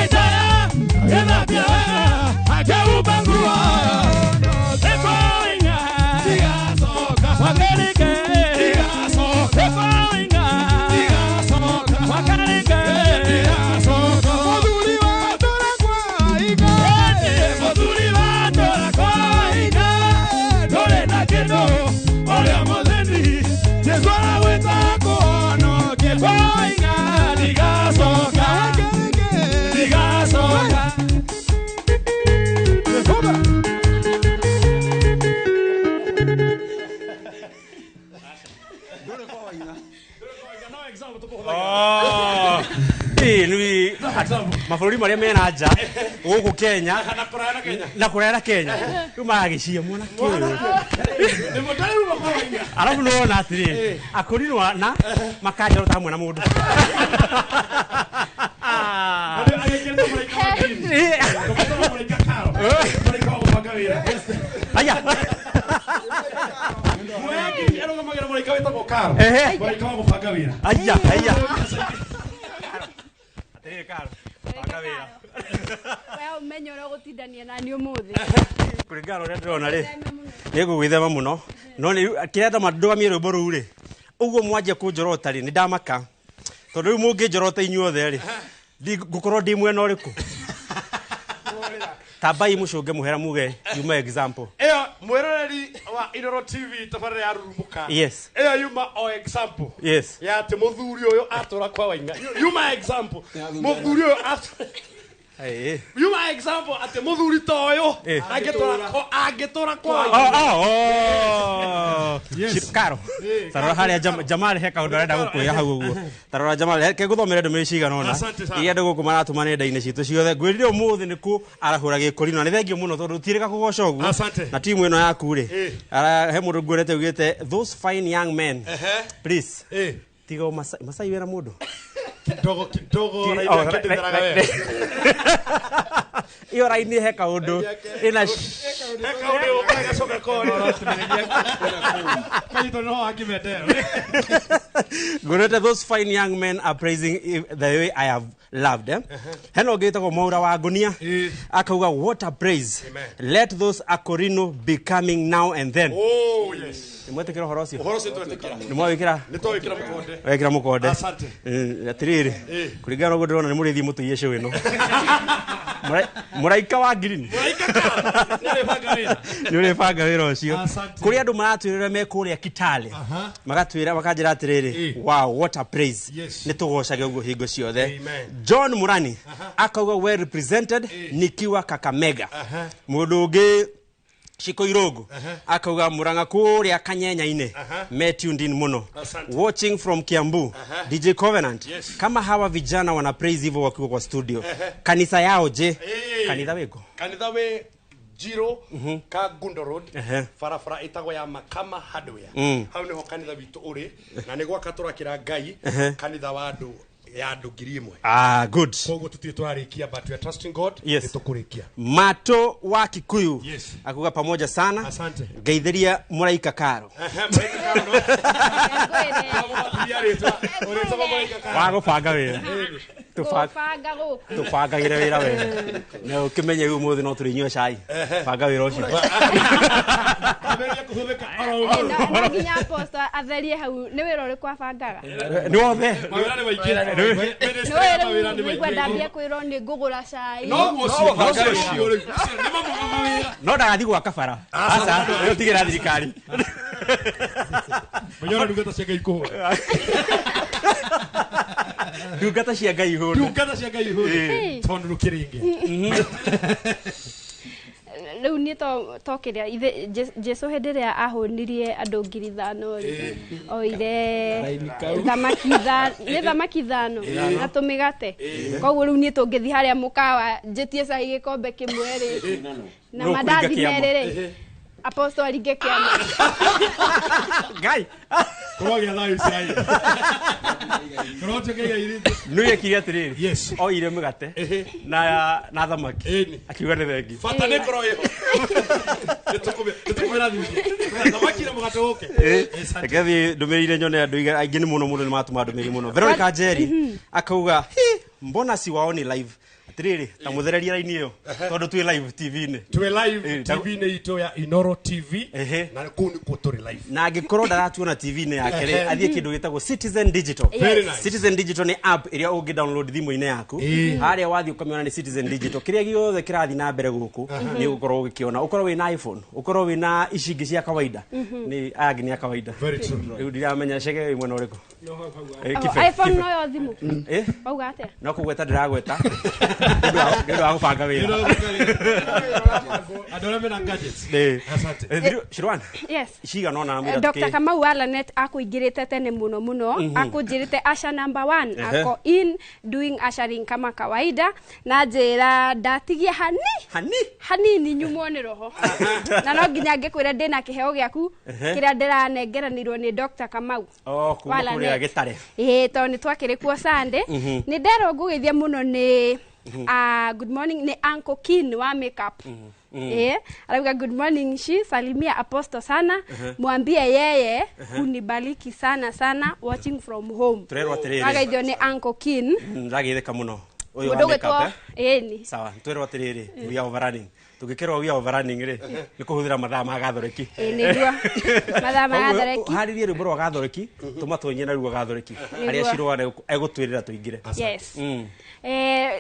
Agĩikara, agĩthambia wega, akĩhumba nguo. Ĩkoinga, Wakarĩke, ĩkoinga, Wakarĩke. Mũthuri wa ndũra kwa iga. Mũthuri wa ndũra kwa iga, ndũrĩ na kĩndũ, ũrĩa mũthĩni, Jesũ aragwĩta akũhonokie. Kwa iga, ndigacoka, ndigacoka. Jehova. Oh. Ĩĩ, nĩ mabũrũri marĩa mena nja gũkũ Kenya Na kũraya na Kenya. na kũraya na Kenya rĩu maragĩcia mwanake ũyũ. Nĩ mũtarĩ kwa iga. Arabu nĩ wona atĩrĩrĩ akũrinwa na makanjorota hamwe na mũndũ. Agĩkĩrĩte mũraika wa green. Tũmetagwo mũraika Karo. Mũraika wa gũbanga wĩra. Aya. Muoya green arũgamagĩra mũraika wĩtagwo Karo. Ehe. Mũraika wa gũbanga wĩra. Aya, aya. Atĩrĩrĩ Karo, banga wĩra. We ũmenye ũrĩa ũgũtindania nani ũmũthĩ. Kũringana na ũrĩa ndĩrona rĩ, nĩ ngũgwĩthema mũno no nĩ kĩrĩa ndama ndũgamie rwĩmbo rũu rĩ, ũguo mwanjia kũnjorota rĩ, nĩ ndamaka tondũ rĩu mũngĩnjorota inyuothe rĩ, ngũkorwo ndĩ mwena ũrĩkũ? Tambai mũcũnge mũhera muge yuma example. Ĩyo mwĩroreri wa Inoro TV tabarĩra ya Rurumũka. Yes. Ĩyo yuma o example. Yes. Ya atĩ mũthuri ũyũ atũra kwa Waing'a. Yuma example. Mũthuri ũyũ atũra Ĩĩ. yuma example atĩ mũthuri ta ũyũ Eh. angĩtũra kwa Waing'a. Oh, oh, oh. Yes. Karo. Tarora harĩa Jamal he kaũndũ arenda gũkwĩra hau ũguo. Tarora Jamal, reke ngũthomere ndũmĩrĩri cigana ũna. Asante sana. Iria andũ gũkũ maratũma nenda-inĩ citũ ciothe. Ngwĩrire ũmũthĩ nĩ kũ arahũra gĩkũrinwa. Nĩ thengio mũno tondũ tirĩka kũgoca ũguo. Asante. Na timu ĩno yaku rĩ. Eh. He mũndũ nguonete ugĩte those fine young men. Please. Eh. Tiga ũmasai Masai wĩra mũndũ. Kidogo kidogo Oh, raini yake ndĩtheraga wega. Ĩyo raini he kaũndũ ĩna He kaũndũ gũkaga gacoka kona. Kanyitwo nĩ ho angĩmendera. Ngorete those fine young men are praising the way I have loved. Eh? Heno ũngĩ wĩtagwo Mwaura wa Ngunia Eh. akauga what a praise. Amen. Let those akorino be coming now and then. Oh yes. Nĩ mwetĩkĩra ũhoro ũcio? Ũhoro ũcio twetĩkĩra. Nĩ mwawĩkĩra? Nĩ twawĩkĩra mũkonde. Wekĩra mũkonde. Asante. Atĩrĩrĩ, Eh. kũringana na ũguo ndĩrona nĩ mũrĩthiĩ mũtũiye show ĩno. Mũraika wa green. Mũraika Karo nĩ arĩbanga wĩra. Nĩ ũrĩbanga wĩra ũcio. Asante. Kũrĩ andũ maratwĩrĩra me kũrĩa Kitale. Aha. Magatwĩra makanjĩra atĩrĩrĩ, Eh. wow, what a praise. Yes. Nĩ tũgocage ũguo hingo ciothe. Amen. John Murani akauga well represented nikiwa Kakamega. Aha. Mũndũ ũngĩ Shiko Irogo akauga Murang'a kũrĩa Kanyenya-inĩ Aha. me tuned in mũno. Asante. Watching from Kiambu. DJ Covenant. Yes. Kama hawa vijana wana praise hivyo wakiwa kwa studio. Kanisa yao je? Eh. Kanitha wĩkũ? Kanitha wĩ Njiro ka Gundo Road Ehe. barabara ĩtagwo ya Makama Hardware. Hau nĩho kanitha witũ ũrĩ na nĩ gwaka tũrakĩra Ngai kanitha wa andũ ya andũ 1000. Ah, good. Koguo tũtirĩ tũrarĩkia but we are trusting God Yes. nĩ tũkũrĩkia. Mato wa Kikuyu Yes. akuga pamoja sana. Asante. Ngeithiria mũraika Karo. Ehe, mũraika Karo no. Ngwĩre. Twamũbatiria rĩtwa. Ũrĩtagwo mũraika Karo. Wa gũbanga wĩra. Gũbanga gũkũ. Tũbangagĩre wĩra wega. Na ũkĩmenye rĩu ũmũthĩ no tũrĩnyua cai. Banga wĩra ũcio. Ambĩrĩria kũhũthĩka oro ũguo. Na nginya apostle atherie hau nĩ wĩra ũrĩkũ abangaga? Nĩ wothe. Mawĩra nĩ maingĩ. Nĩ Ministry ya mawĩra wĩra nĩ rĩu nĩngwenda maingĩ. ambie kwĩrwo nĩ ngũgũra cai. No ũcio ũcio rĩu. Nĩ mamwe ma mawĩra. No ndagathiĩ gwaka bara. Aca, ĩyo tigĩra thirikari. Menya ũrĩa ndungata cia Ngai ikũhũra. Ndungata cia Ngai ihũne. Ndungata cia Ngai ihũre. Tondũ rũkĩrĩ ingĩ. Rĩu niĩ to kĩrĩa ithe Jesu hĩndĩ ĩrĩa ahũnirie andũ 5,000 rĩ, oire thamaki ithano, nĩ thamaki ithano na tũmĩgate. Koguo rĩu niĩ tũngĩthiĩ harĩa mũkawa njĩtie cai gĩkombe kĩmwe rĩ, na No kũringa mandathi kĩama. merĩ rĩ, apostle aringe kĩama. Ngai. Kũrogĩa thayũ Isiraeli. Kũrotuĩka igai ritũ. Nĩ wekire atĩrĩrĩ. Yes. Oire mĩgate na thamaki. Ĩni. Akiuga nĩ thengi. Bata nĩ ĩkorwo ĩho. Nĩ tũkũmĩra thutha. Thamaki na mũgate ũke. Asante. Reke thiĩ ndũmĩrĩire nyone andũ aingĩ nĩ mũno mũno nĩ matũma ndũmĩrĩri mũno. Veronica Njeri akauga, "Hi, mbona siwaoni live? Atiriri ta muthereria raini iyo tondu twi live TV-inĩ. Twi live TV-inĩ itũ ya Inoro TV na kuu nikuo tũrĩ live. Na angĩkorwo ndaratuona TV-inĩ yake rĩ, athiĩ kĩndũ gĩtagwo Citizen Digital. Very nice. Citizen Digital nĩ app ĩrĩa ũngĩ download thimũ-inĩ yaku. Harĩa wathiĩ ũkamĩona nĩ Citizen Digital. Kĩrĩa gĩothe kĩrathiĩ na mbere gũkũ nĩ ũgũkorwo ũgĩkĩona. Ũkorwo wĩna iPhone, ũkorwo wĩna ici ingĩ cia kawaida. Nĩ aya angĩ nĩ a kawaida. Very true. Rĩu ndiramenya Chege wĩ mwena ũrĩkũ. iPhone no yo thimũ. Wauga atĩa? No kũgweta ndĩragweta. Nĩ ũndũ wa gũbanga wĩra. Andũ arĩa mena gadgets. Asante. Shirwan. Yes. Cigana ona mwĩra. Dr. Kamau Alanet akũingĩrĩte tene mũno mũno, akũnjĩrĩte Asha number 1, ako in doing ushering kama kawaida, na njĩra ndatigia hanini nyumwo nĩ roho. Na no nginya ngĩkwĩre ndĩna kĩheo gĩaku kĩrĩa ndĩranengeranirwo nĩ Dr. Kamau. Oh, kuma kũrĩa Gĩtare. Tondũ nĩ twakĩrĩ kuo Sunday. Nĩ nderwo ngũgeithia mũno nĩ good morning ni Uncle Kin wa makeup. Arauga good morning shi salimia Apostle sana. Mwambie yeye unibariki sana sana watching from home. Turerwo atiriri. Agaithio ni Uncle Kin. Ndagitheka muno. Uyu wa makeup. Ni. Sawa, turerwo atiriri. We are overrunning. Tugikirwo we are overrunning ri ni kuhuthira mathaa ma gathoreki. Niguo. Mathaa ma gathoreki. Haririe rwimbo rwa gathoreki, tumatonyie na ruo gathoreki. Haria Shirwa egutwirira tuingire. Yes.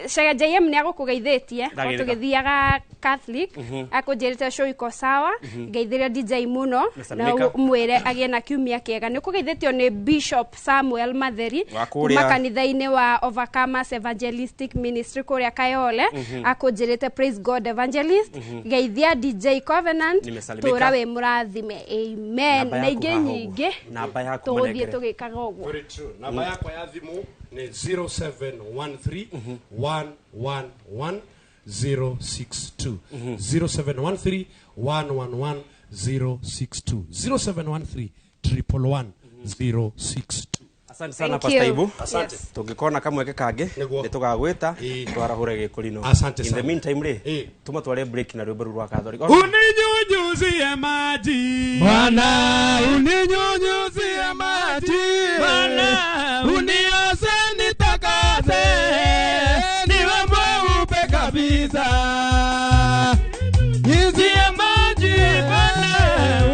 Chege JM ni agũkũgeithĩtie tũgĩthiaga Catholic, akũnjĩrĩte show iko sawa, ngeithĩria DJ mũno na mwĩre agĩe na kiumia kĩega. Nĩ ũkũgeithĩtio nĩ Bishop Samuel Matheri kuma kanitha-inĩ wa Overcomers Evangelistic Ministry kũrĩa Kayole, akũnjĩrĩte praise God evangelist, ngeithia DJ Covenant, tũra wĩ mũrathime, amen. Na ingĩ nyingĩ tũgũthiĩ tũgĩkaga ũguo. Very true. Namba yakwa ya thimũ ni 0713 111 062. 0713 111 062. 0713 111 062. Asante sana Pastor Ibu. Asante. Tungikona kamweke kangĩ nĩ tũgagwĩta twarahure gĩkũrino. Asante sana. In the meantime rĩ, tũmatware break na rwĩmbo rwa Catholic. Uninyunyuzie maji Bwana, uninyunyuzie maji Bwana, unioshe nitakase, niwe mweupe kabisa. Nyunyuzie maji Bwana,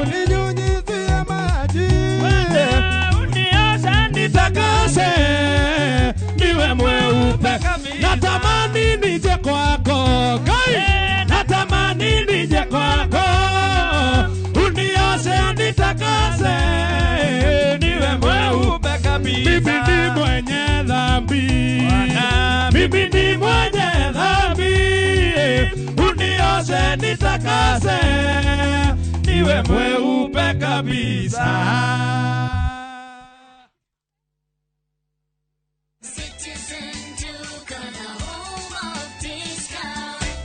uninyunyuzie maji Bwana, unioshe nitakase, niwe mweupe kabisa. Natamani nije kwako, kai, natamani nije kwako, unioshe nitakase, niwe mweupe kabisa. Mimi ni mwenye dhambi, mimi ni mwenye dhambi, unioshe nitakase, niwe mweupe kabisa.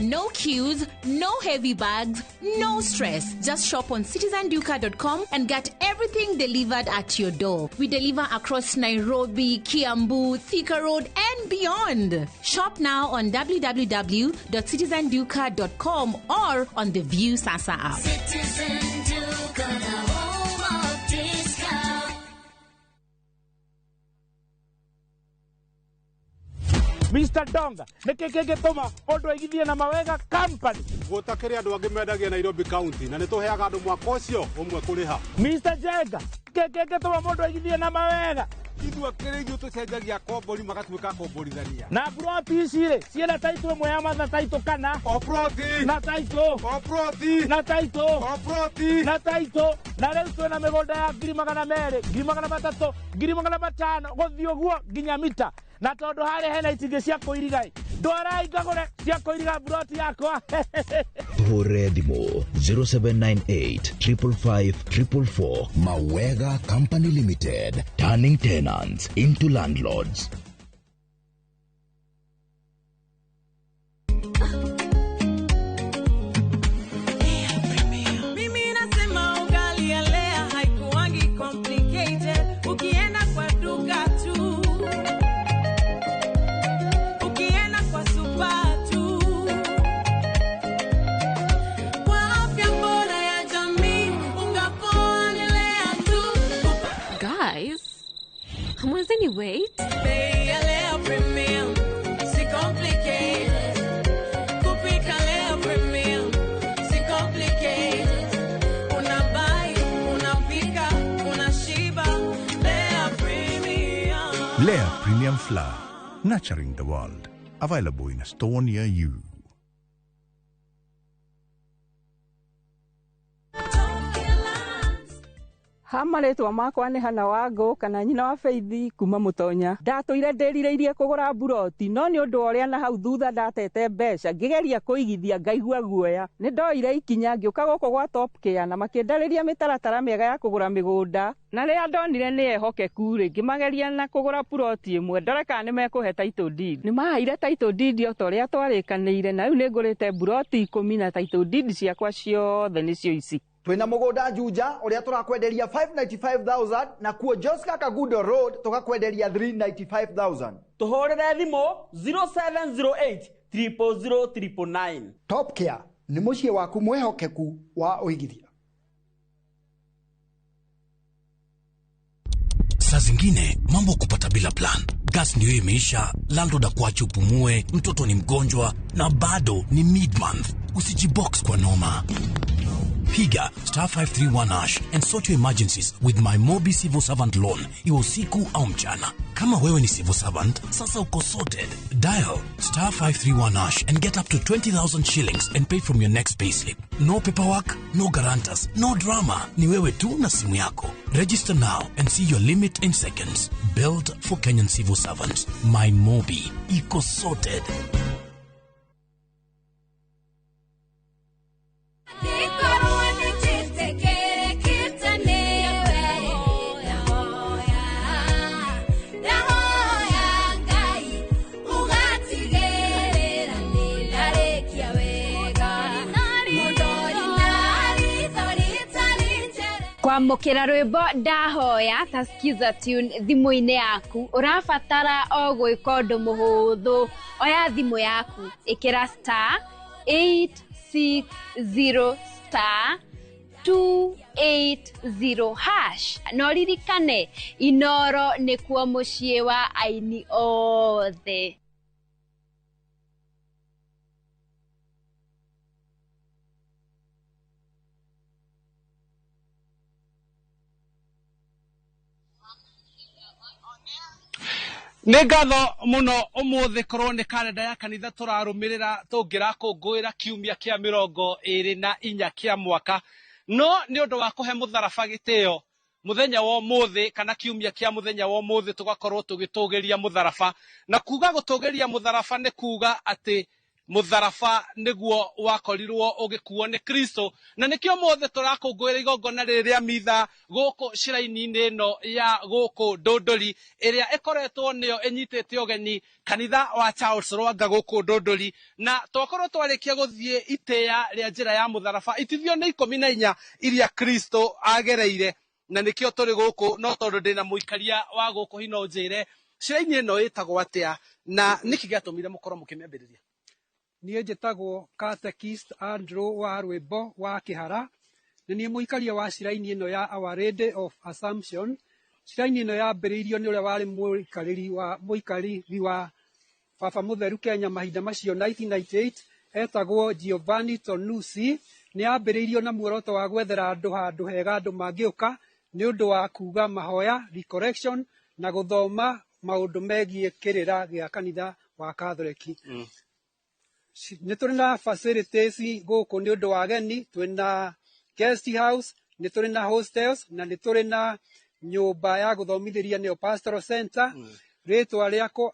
No queues, no heavy bags, no stress. Just shop on citizenduka.com and get everything delivered at your door. We deliver across Nairobi, Kiambu, Thika Road, and beyond. Shop now on www.citizenduka.com or on the View Sasa app. Citizen Duka, the home of discount. Mr. Donga, nĩkĩ kĩngĩtũma ũndũ aigithie na Mawega Company? Gũtakĩrĩ andũ angĩ mendagia Nairobi County na nĩtũheaga andũ mwaka ũcio ũmwe kũrĩha. Mr. Jenga, nĩkĩ kĩngĩtũma mũndũ aigithie na Mawega? Ithuĩ kĩrĩ ithuĩ tũcenjagia kombori magatuĩka komborithania. Na broti ici rĩ, ciĩna taitũ ĩmwe ya matha taitũ kana? O broti. Na taitũ. O broti. Na taitũ. O broti. Na taitũ. Na rĩu twĩna mĩgũnda ya 200,000, 300,000, 500,000 gũthiĩ ũguo nginya mita. Na tondũ harĩa hena itingĩ cia kũiriga ĩ, ndwarai ngagũre cia kũiriga broti yakwa. Hũre thimũ 0798 555 444. Mawega Company Limited, turning tenants into landlords. Mimi nasema ugali ya Lea haikuangi complicated. Ukienda kwa duka tu, ukienda kwa super tu, kwa afya bora ya jamii, unga poa ni Lea tu. Guys, hamwezi ni wait? Bei ya Lea Premium, si complicated. JM Flour, nurturing the world. Available in a store near you. Ha marĩtwa makwa nĩ Hana Wangũ kana nyina wa Faithi kuma Mũtonya. Ndatũire ndĩrirĩirie kũgũra mburoti no nĩ ũndũ wa ũrĩa na hau thutha ndatete mbeca ngĩgeria kũigithia ngaigua guoya. Nĩ ndoire ikinya ngĩũka gũkũ gwa Top Care na makĩndarĩria mĩtaratara mĩega ya kũgũra mĩgũnda na rĩrĩa ndonire nĩ ehokeku rĩ ngĩmageria na kũgũra puroti ĩmwe ndore kana nĩ mekũhe title deed. Nĩ maheire title deed o ta ũrĩa twarĩkanĩire na rĩu nĩ ngũrĩte mburoti 10 na title deed ciakwa ciothe nĩcio ici. Twina mugunda Juja uria turakwenderia 595,000 na kuo Joska Kagudo Road tukakwenderia 395,000. Tuhurire thimu 0708 000 999. Top Care ni muciĩ waku mwihokeku wa uigithia. Saa zingine mambo kupata bila plan. Gas ndio imeisha, landlord akuache upumue, mtoto ni mgonjwa na bado ni mid-month. Usijibox kwa noma. Piga star 531 hash and sort your emergencies with my Mobi Civil Servant Loan, iwe usiku au mchana. Kama wewe ni civil servant, sasa uko sorted. Dial star 531 hash and get up to 20,000 shillings and pay from your next payslip. No paperwork, no guarantors, no drama. Ni wewe tu na simu yako. Register now and see your limit in seconds. Built for Kenyan civil servants. My Mobi. Iko sorted. Kwamũkĩra rwĩmbo ndahoya ta skiza tune thimũ-inĩ yaku ũrabatara o gwĩka ũndũ mũhũthũ. Oya thimũ yaku ĩkĩra star 860 star 280 hash na ũririkane Inoro nĩkuo mũciĩ wa aini othe. Nĩ ngatho mũno ũmũthĩ korwo nĩ karenda ya kanitha tũrarũmĩrĩra tũngĩrakũngũĩra kiumia kĩa 24 kĩa mwaka, no nĩ ũndũ wa kũhe mũtharaba gĩtĩo mũthenya wa ũmũthĩ kana kiumia kĩa mũthenya wa ũmũthĩ tũgakorwo tũgĩtũgĩria mũtharaba. Na kuga gũtũgĩria mũtharaba nĩ kuga atĩ mũtharaba nĩguo wakorirwo ũgĩkuo nĩ Kristo, na nĩkĩo ũmũthĩ tũrakũngũĩra igongona rĩrĩ rĩa mitha gũkũ ciraini-inĩ ĩno ya gũkũ Ndũndũri ĩrĩa ĩkoretwo nĩyo ĩnyitĩte ũgeni kanitha wa Charles Rwanga gũkũ Ndũndũri. Na twakorwo twarĩkia gũthiĩ itĩĩa rĩa njĩra ya mũtharaba, itithio nĩ 14 iria Kristo agereire, na nĩkĩo tũrĩ gũkũ. No tondũ ndĩna mũikaria wa gũkũ hino njĩre ciraini ĩno ĩtagwo atĩa na nĩkĩ gĩatũmire mũkorwo mũkĩmĩambĩrĩria? Niĩ njĩtagwo Catechist Andrew wa Rwĩmbo wa Kĩhara. Nĩ niĩ mũikaria wa ciraini ĩno ya Our Lady of Assumption. Ciraini ĩno yambĩrĩirio nĩ ũrĩa warĩ mũikarĩri wa Baba Mũtheru Kenya mahinda macio 1998, etagwo Giovanni Tonucci. Nĩ yambĩrĩirio na muoroto wa gwethera andũ handũ hega andũ mangĩũka nĩ ũndũ wa kuga mahoya, recollection na gũthoma maũndũ megiĩ kĩrĩra gĩa kanitha wa Katholeki. Nĩ tũrĩ na facilities gũkũ nĩ ũndũ wa ageni, twĩna guest house, nĩ tũrĩ na hostels na nĩ tũrĩ na nyũmba ya gũthomithĩria nĩyo pastoral center. Rĩtwa rĩakwa,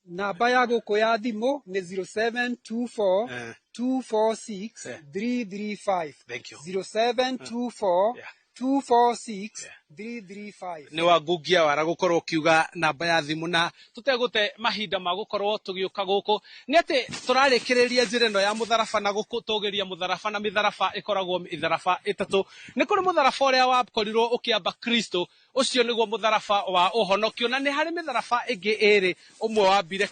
namba ya gũkũ ya thimũ nĩ 0724 246 335. Thank you. 0724 246 335. Nĩ wangungia wara gũkorwo ũkiuga namba ya thimũ, na tũtegũte mahinda ma gũkorwo tũgĩũka gũkũ nĩ atĩ tũrarĩkĩrĩria njĩra ĩno ya mũtharaba na gũtũgĩria mũtharaba, na mĩtharaba ĩkoragwo mĩtharaba ĩtatũ. Nĩ kũrĩ mũtharaba ũrĩa wakorirwo ũkĩamba Kristo, ũcio nĩguo mũtharaba wa ũhonokio, na nĩ harĩ mĩtharaba ĩngĩ ĩrĩ, ũmwe wambire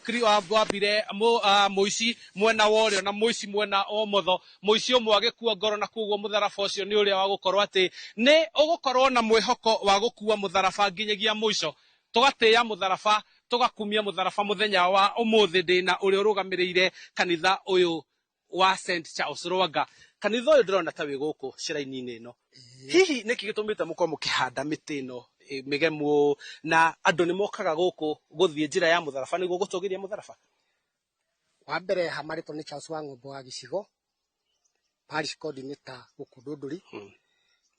mũici mwena wa ũrĩo na mũici mwena wa ũmotho. Mũici ũmwe agĩkua ngoro, na koguo mũtharaba ũcio nĩ ũrĩa wa gũkorwo atĩ nĩ ũgũkorwo na mwĩhoko wa gũkua mũtharaba nginyagia mũico. Tũgatĩĩa mũtharaba, tũgakumia mũtharaba mũthenya wa ũmũthĩ. Ndĩna ũrĩa ũrũgamĩrĩire kanitha ũyũ wa St Charles Rwanga. Kanitha ũyũ ndĩrona ta wĩ gũkũ ciraini-inĩ ĩno, hihi nĩkĩ gĩtũmĩte mũkorwo mũkĩhanda mĩtĩ ĩno mĩgemu na andũ nĩ mokaga gũkũ gũthiĩ njĩra ya mũtharaba nĩguo gũtũgĩria mũtharaba. Wa mbere hamarĩtwo nĩ Charles wa Ng'ombo wa Gĩcigo, parish coordinator gũkũ Ndũndũri,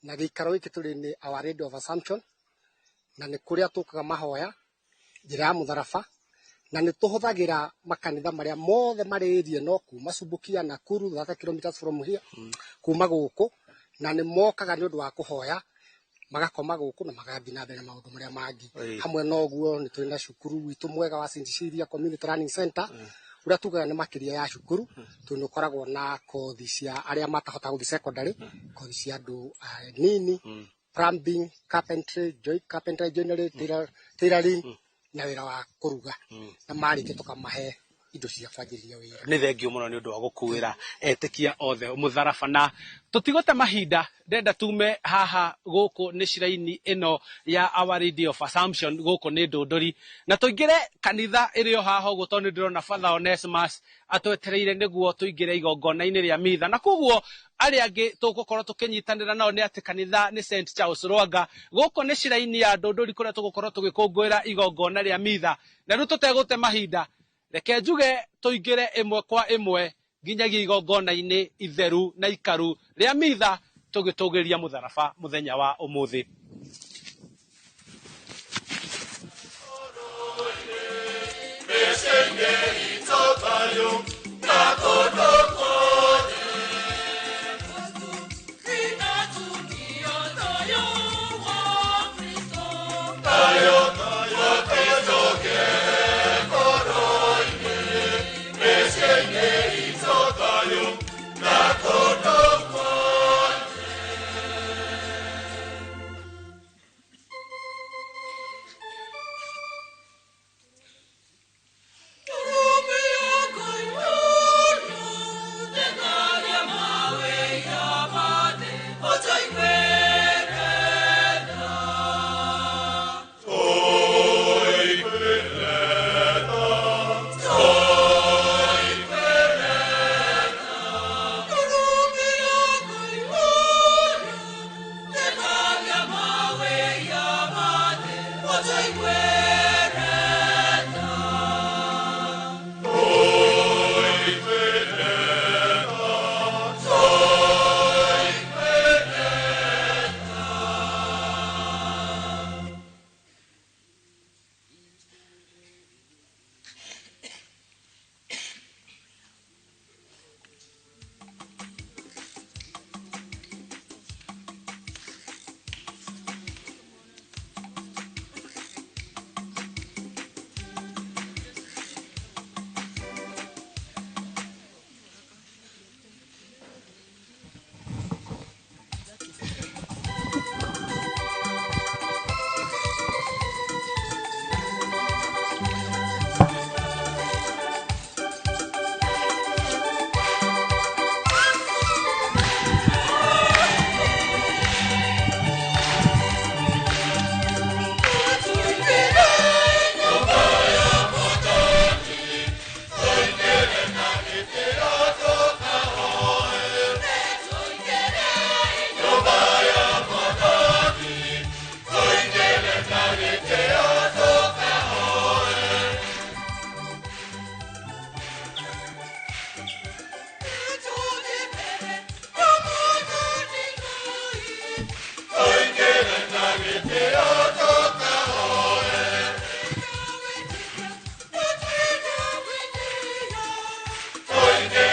na gĩikaro gĩkĩ tũrĩ nĩ Our Lady of Assumption, na nĩ kũrĩa tũkaga mahoya njĩra ya mũtharaba, na nĩ tũhũthagĩra makanitha marĩa mothe marĩ area no kuma Subukia, Nakuru, 30 kilometers from here, kuma gũkũ, na nĩ mokaga nĩ ũndũ wa kũhoya, magakoma gũkũ na magathiĩ na mbere na maũndũ marĩa mangĩ. Hamwe na ũguo nĩ tũrĩ na cukuru witũ mwega wa St. Cecilia Community Learning Center, ũrĩa tugaga nĩ makĩria ya cukuru, tondũ nĩ ũkoragwo na kothi cia arĩa matahotaga gũthiĩ secondary, kothi cia andũ anini, plumbing, carpentry, carpentry, joinery, tailoring na wĩra wa kũruga, na marĩkia tũkamahe indo cia kwanjĩrĩria wĩra. Nĩ thengio mũno nĩ ũndũ wa gũkuĩra etĩkia othe mũtharaba, na tũtigũte mahinda, ndenda tume haha gũkũ nĩ ciraini ĩno ya Our Lady of Assumption gũkũ nĩ Ndũndũri, na tũingĩre kanitha ĩrĩ o haha ũguo, tondũ nĩ ndĩrona Father Onesmus atwetereire nĩguo tũingĩre igongona-inĩ rĩa mitha, na koguo arĩa angĩ tũgũkorwo tũkĩnyitanĩra nao nĩ atĩ kanitha nĩ St Charles Rwanga gũkũ nĩ ciraini ya Ndũndũri kũrĩa tũgũkorwo tũgĩkũngũĩra igongona rĩa mitha. Na rĩu tũtegũte mahinda, reke njuge tũingĩre ĩmwe kwa ĩmwe nginyagia igongona-inĩ itheru na ikaru rĩa mitha tũgĩtũgĩria mũtharaba mũthenya wa ũmũthĩ. Oye.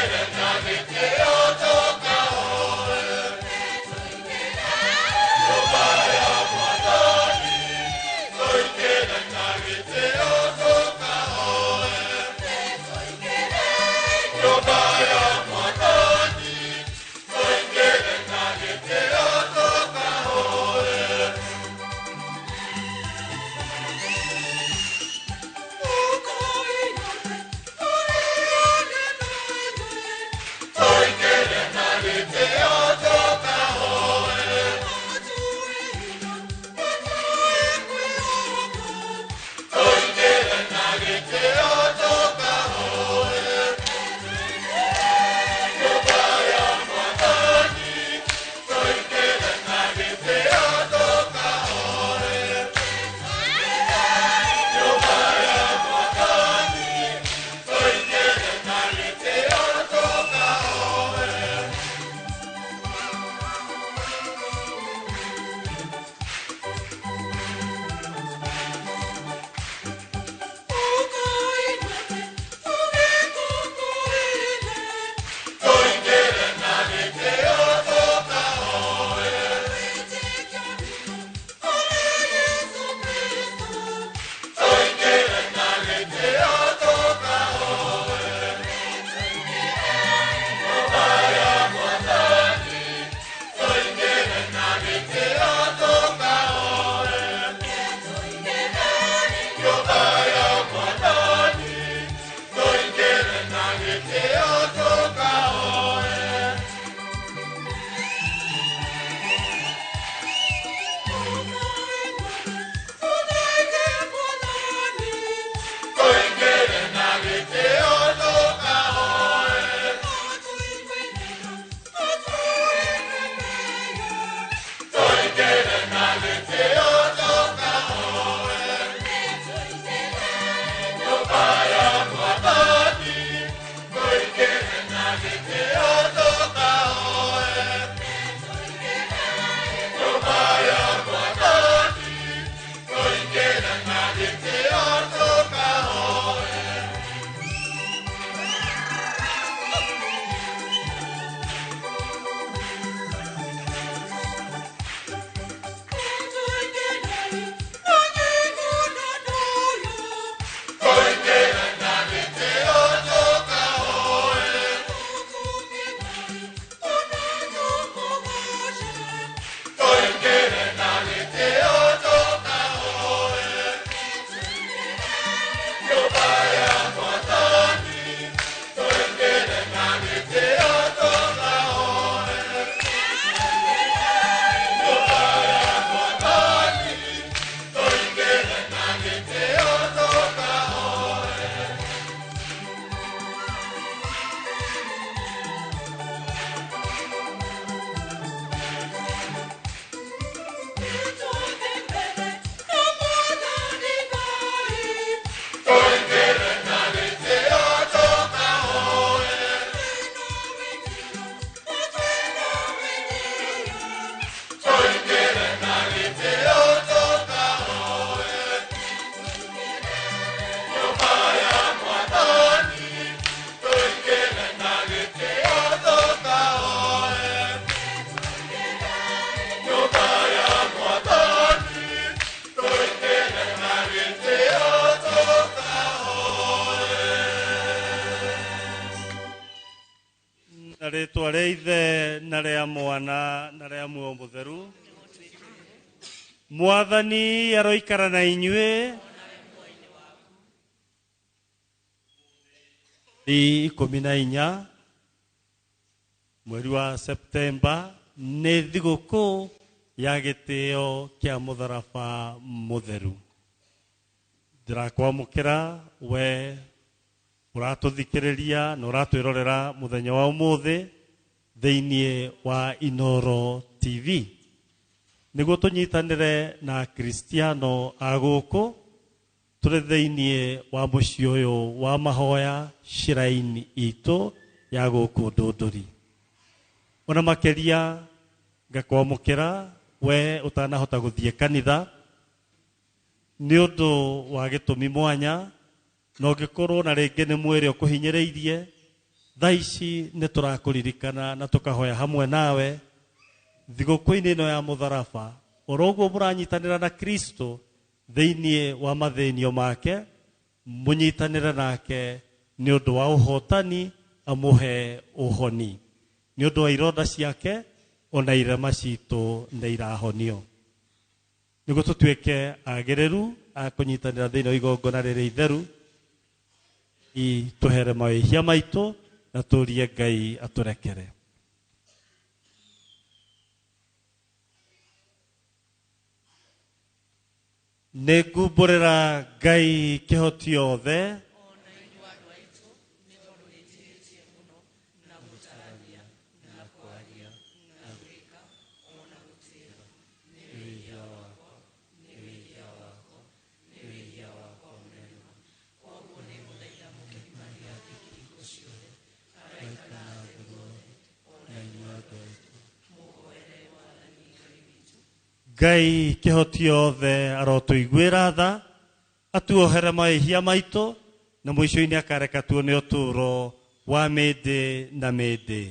Na rĩtwa rĩa Ithe na rĩa Mwana na rĩa Muoyo Mũtheru. Mwathani aroikara na inyuĩ. 14 mweri wa Septemba nĩ thigũkũ ya gĩtĩo kĩa mũtharaba mũtheru. Ndĩrakwamũkĩra we ũratũthikĩrĩria na ũratwĩrorera mũthenya wa ũmũthĩ thĩinĩ wa Inoro TV nĩguo tũnyitanĩre na Akristiano a gũkũ tũrĩ thĩinĩ wa mũciĩ ũyũ wa mahoya shrine itũ ya gũkũ Ndũndũri. Ona makĩria ngakwamũkĩra we ũtanahota gũthiĩ kanitha nĩ ũndũ wa gĩtũmi mwanya, na ũngĩkorwo na rĩngĩ nĩ mwĩrĩ ũkũhinyĩrĩirie, thaa ici nĩ tũrakũririkana na tũkahoya hamwe nawe thigũkũ-inĩ ĩno ya mũtharaba. Oro ũguo mũranyitanĩra na Kristo thĩinĩ wa mathĩnio make, mũnyitanĩre nake nĩ ũndũ wa ũhotani, amũhe ũhoni nĩ ũndũ wa ironda ciake, ona irema citũ nĩ irahonio, nĩguo tũtuĩke agĩrĩru a kũnyitanĩra thĩinĩ wa igongona rĩrĩ itheru, tũhere mawĩhia maitũ na tũrie Ngai atũrekere. Nĩ ngumbũrĩra Ngai kĩhoti othe Ngai kĩhoti othe arotũiguĩra tha, atuohere mawĩhia maitũ, na mũico-inĩ akareka tuone ũtũũro wa mĩndĩ na mĩndĩ.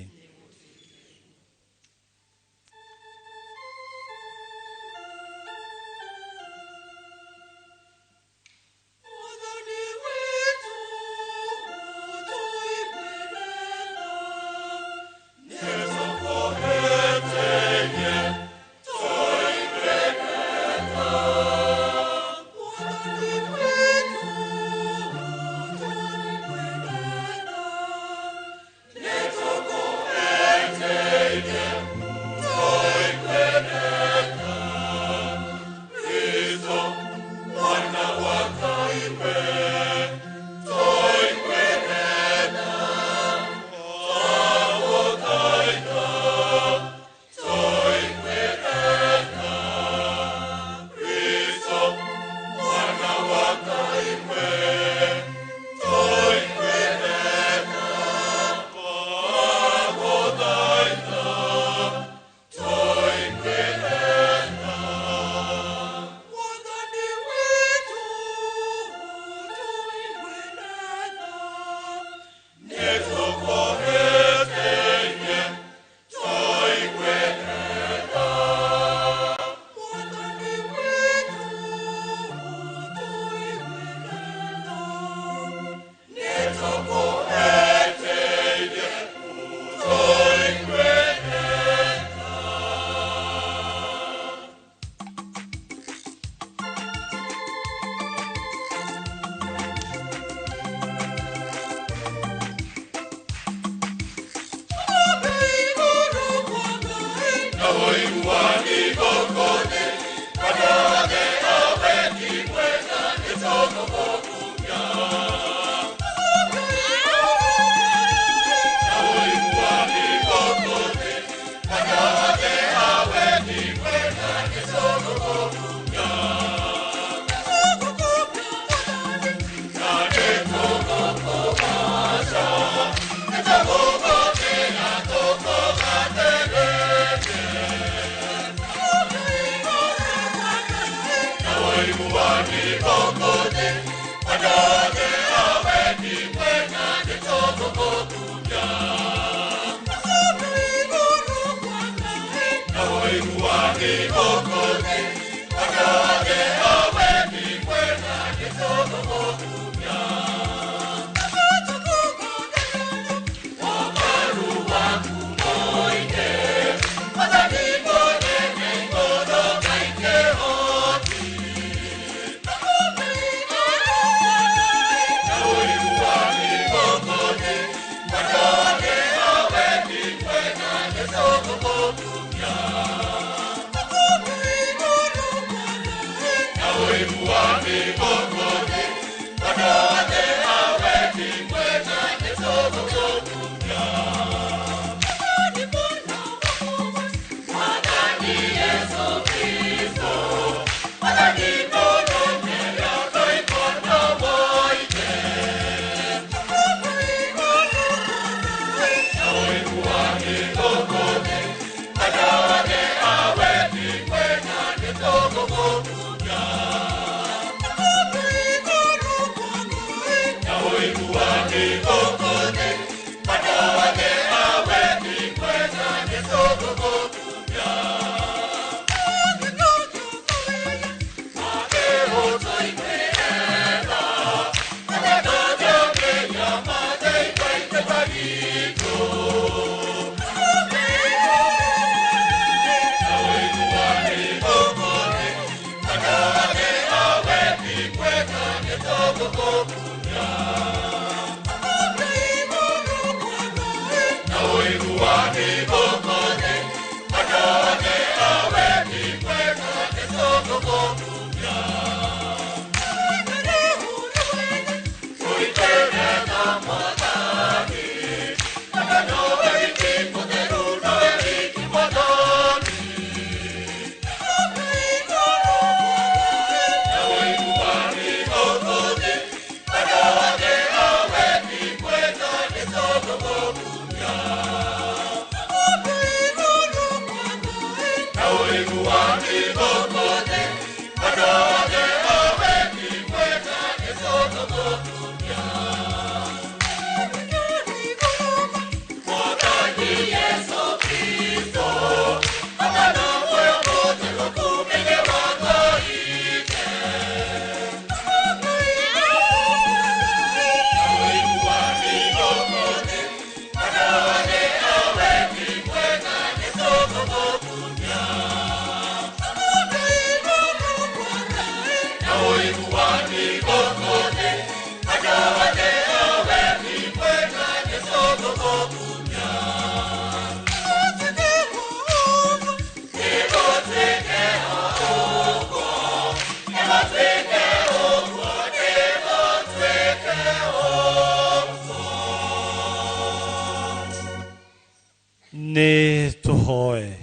Nĩ tũhoe.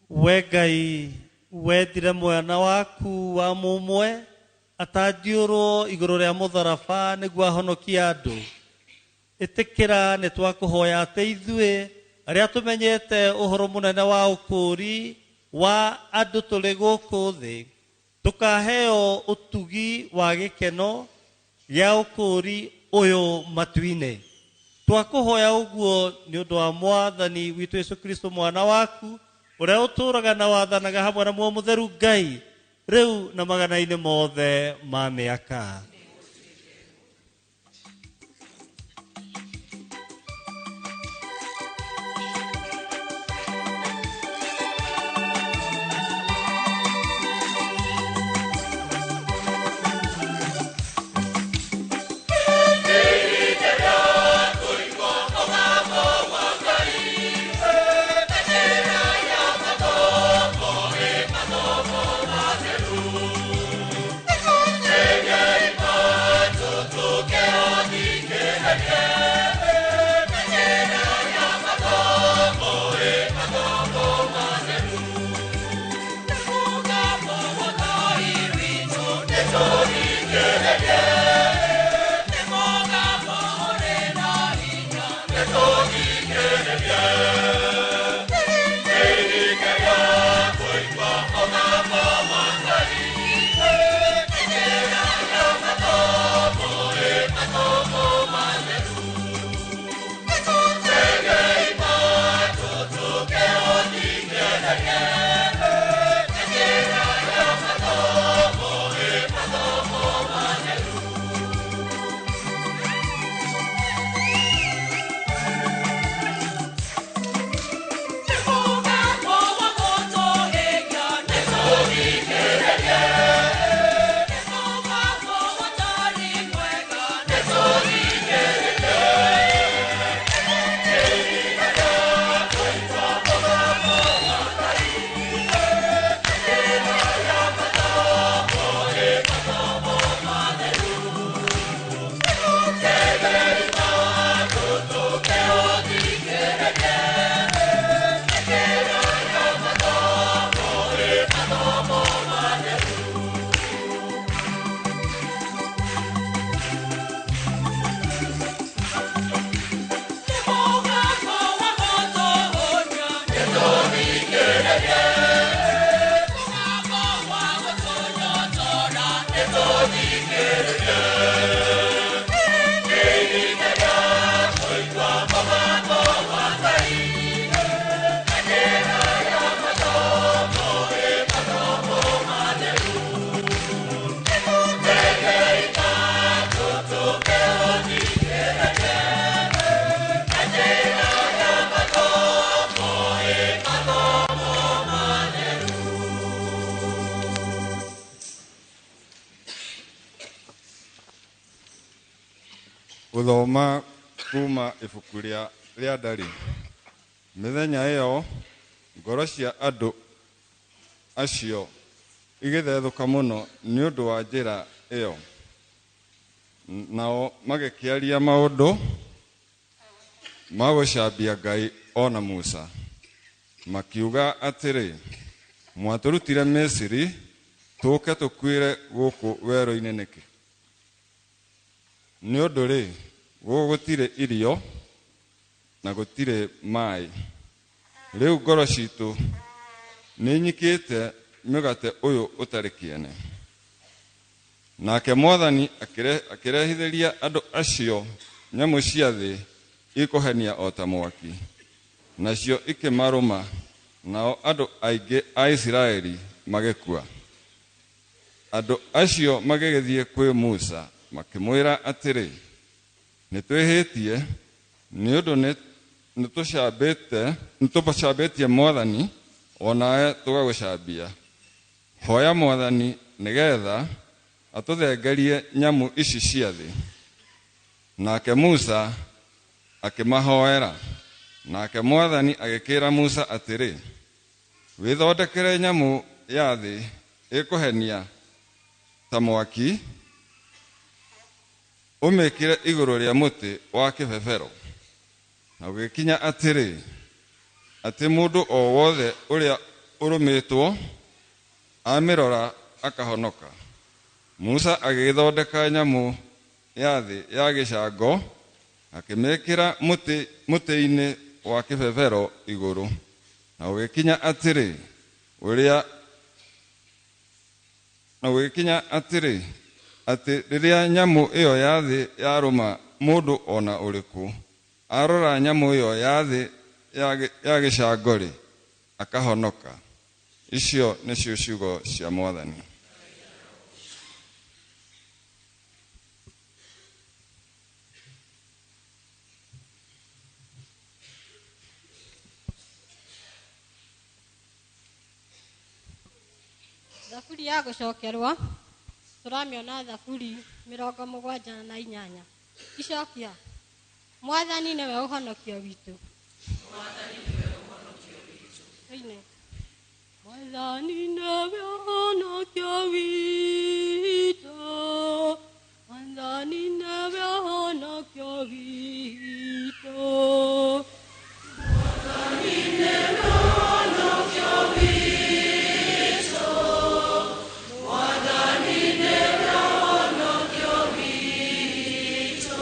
We Ngai wendire mwana waku wa mũmwe atandiũrwo igũrũ rĩa mũtharaba nĩguo ahonokie andũ. Ĩtĩkĩra nĩ twakũhoya atĩ ithuĩ arĩa tũmenyete ũhoro mũnene wa ũkũũri wa andũ tũrĩ gũkũ thĩ tũkaheo ũtugi wa gĩkeno gĩa ũkũũri ũyũ matu-inĩ. Twakũhoya ũguo nĩ ũndũ wa Mwathani witũ Yesu Kristo mwana waku ũrĩa ũtũũraga na wathanaga hamwe na Muoyo Mũtheru Ngai rĩu na magana-inĩ mothe ma mĩaka. Hey, Gũthoma kuma ibuku rĩa Ndari. Mĩthenya ĩyo ngoro cia andũ acio igĩthethũka mũno nĩ ũndũ wa njĩra ĩyo, nao magĩkĩaria maũndũ ma gũcambia Ngai o na Musa, makiuga atĩrĩ, mwatũrutire Misiri tũũke tũkuĩre gũkũ werũ-inĩ nĩkĩ? Nĩ ũndũ rĩ, gũkũ gũtirĩ irio na gũtirĩ maĩ. Rĩu ngoro citũ nĩinyikĩte mĩgate ũyũ ũtarĩ kĩene. Nake Mwathani akĩrehithĩria andũ acio nyamũ cia thĩ ikũhenia o ta mwaki, nacio ikĩmarũma, nao andũ aingĩ a Isiraeli magĩkua. Andũ acio magĩgĩthiĩ kwĩ Musa makĩmwĩra atĩrĩ, nĩtwĩhĩtie nĩ ũndũ nĩtũcambĩtie Mwathani o nawe tũgagũcambia. Hoya Mwathani nĩgeetha atũthengerie nyamũ ici cia thĩ. Nake Musa akĩmahoera. Nake Mwathani agĩkĩra Musa atĩrĩ, wĩthondekere nyamũ ya thĩ ĩkũhenia ta mwaki, ũmĩkĩre igũrũ rĩa mũtĩ wa kĩbebero. Na gũgĩkinya atĩrĩ, atĩ mũndũ o wothe ũrĩa ũrũmĩtwo amĩrora akahonoka. Musa agĩgĩthondeka nyamũ ya thĩ ya gĩcango, akĩmĩkĩra mũtĩ-inĩ wa kĩbebero igũrũ. Na gũgĩkinya atĩrĩ, atĩ rĩrĩa nyamũ ĩyo ya thĩ yarũma mũndũ o na ũrĩkũ, arora nyamũ ĩyo ya thĩ ya gĩcango-rĩ, akahonoka. Icio nĩcio ciugo cia Mwathani. Thaburi ya gũcokerwo tũramĩona Thaburi 78. Icokia, Mwathani nĩwe ũhonokio witũ. Mwathani nĩwe ũhonokio witũ. Mwathani nĩwe ũhonokio witũ. Mwathani nĩwe ũhonokio witũ. Mwathani nĩwe ũhonokio witũ.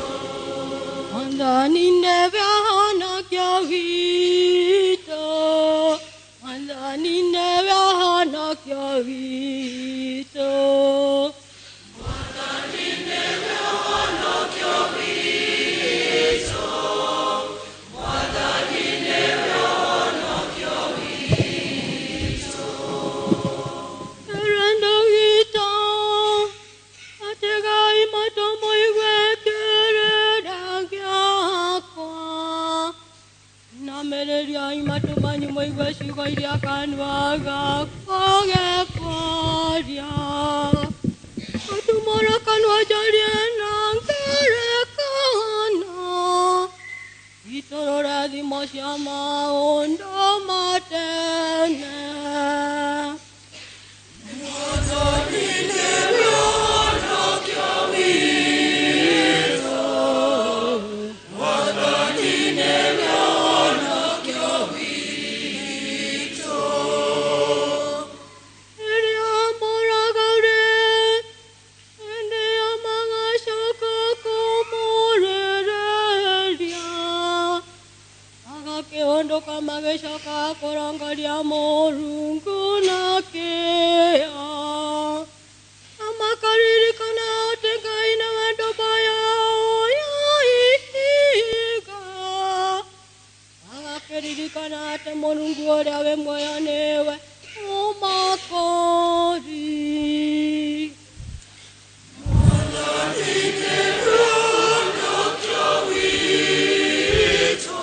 Mwathani nĩwe ũhonokio witũ. Mwathani nĩwe ũhonokio witũ. Mwathani nĩwe ũhonokio witũ. Mwathani nĩwe ũhonokio witũ. Rwendo witũ, ategai matũ mũigue kĩrĩra gĩakwa. Inamĩrĩriai matũ manyu mũigue ciugo iria kanua gakwa gekwaria. Atumũra kanua njarie na ngerekano, itũrũre thimo cia maũndũ ma tene. Mwathani nĩwe ũhonokio witũ. Mwathani nĩwe ũhonokio witũ. Rĩrĩa moraga-rĩ, hĩndĩ ĩyo magacoka kũmũrĩrĩria. Magakĩhũndũka magĩcoka kũrongoria Mũrungu na kĩo. Na makaririkana atĩ Ngai nĩwe ndũmba yao ya ihiga. Magakĩririkana atĩ Mũrungu ũrĩa wĩ muoyo nĩwe ũmakũũri. Mwathani nĩwe ũhonokio witũ.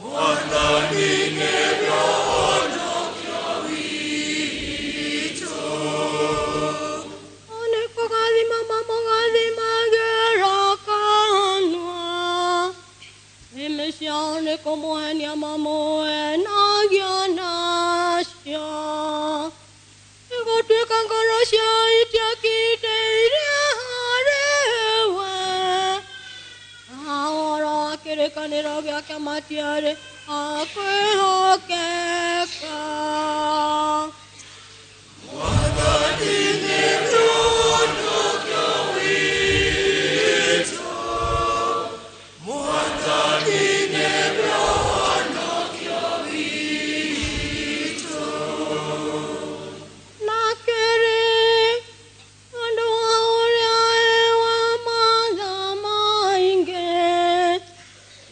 Mwathani nĩwe ũhonokio witũ. Nĩ kũgathima mamũgathimagĩra kũmũhenia mamũhenagia nacio. Nĩgũtuĩka ngoro ciao itiakindĩirie harĩ we, na ũhoro wa kĩrĩkanĩro gĩake matiarĩ a kwĩhokeka. Mwathani nĩ ũhonokio witũ, Mwathani nĩ ũhonokio witũ. Na kĩrĩ ũndũ wa ũrĩa wa matha maingĩ,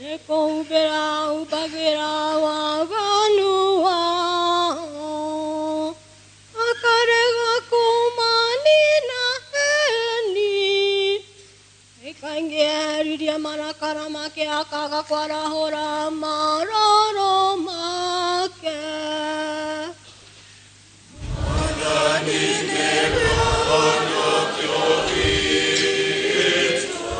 nĩ kũhumbĩra humbagĩra waganu wao, akarega kũmanina heni. Kaingĩ eheririe marakara make, akaga kwarahũra maroro make. Mwathani nĩ ũhonokio witũ,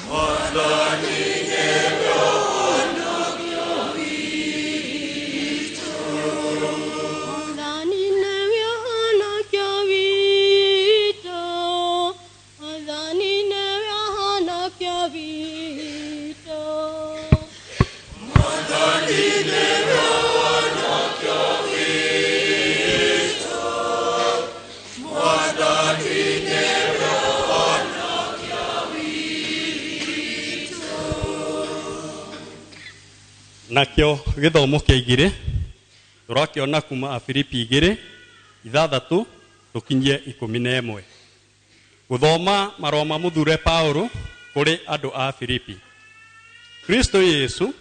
Mwathani nĩ ũhonokio witũ. Mwathani nĩwe ũhonokio witũ, Mwathani nĩwe ũhonokio witũ. Mwathani nĩwe ũhonokio witũ, Mwathani nĩwe ũhonokio witũ. Nakĩo gĩthomo kĩa igĩrĩ tũrakĩona kuma Afilipi 2:6 tũkinyie 11. Gũthoma marũa ma mũthure Paulo kũrĩ andũ a Filipi. Kristo Yesu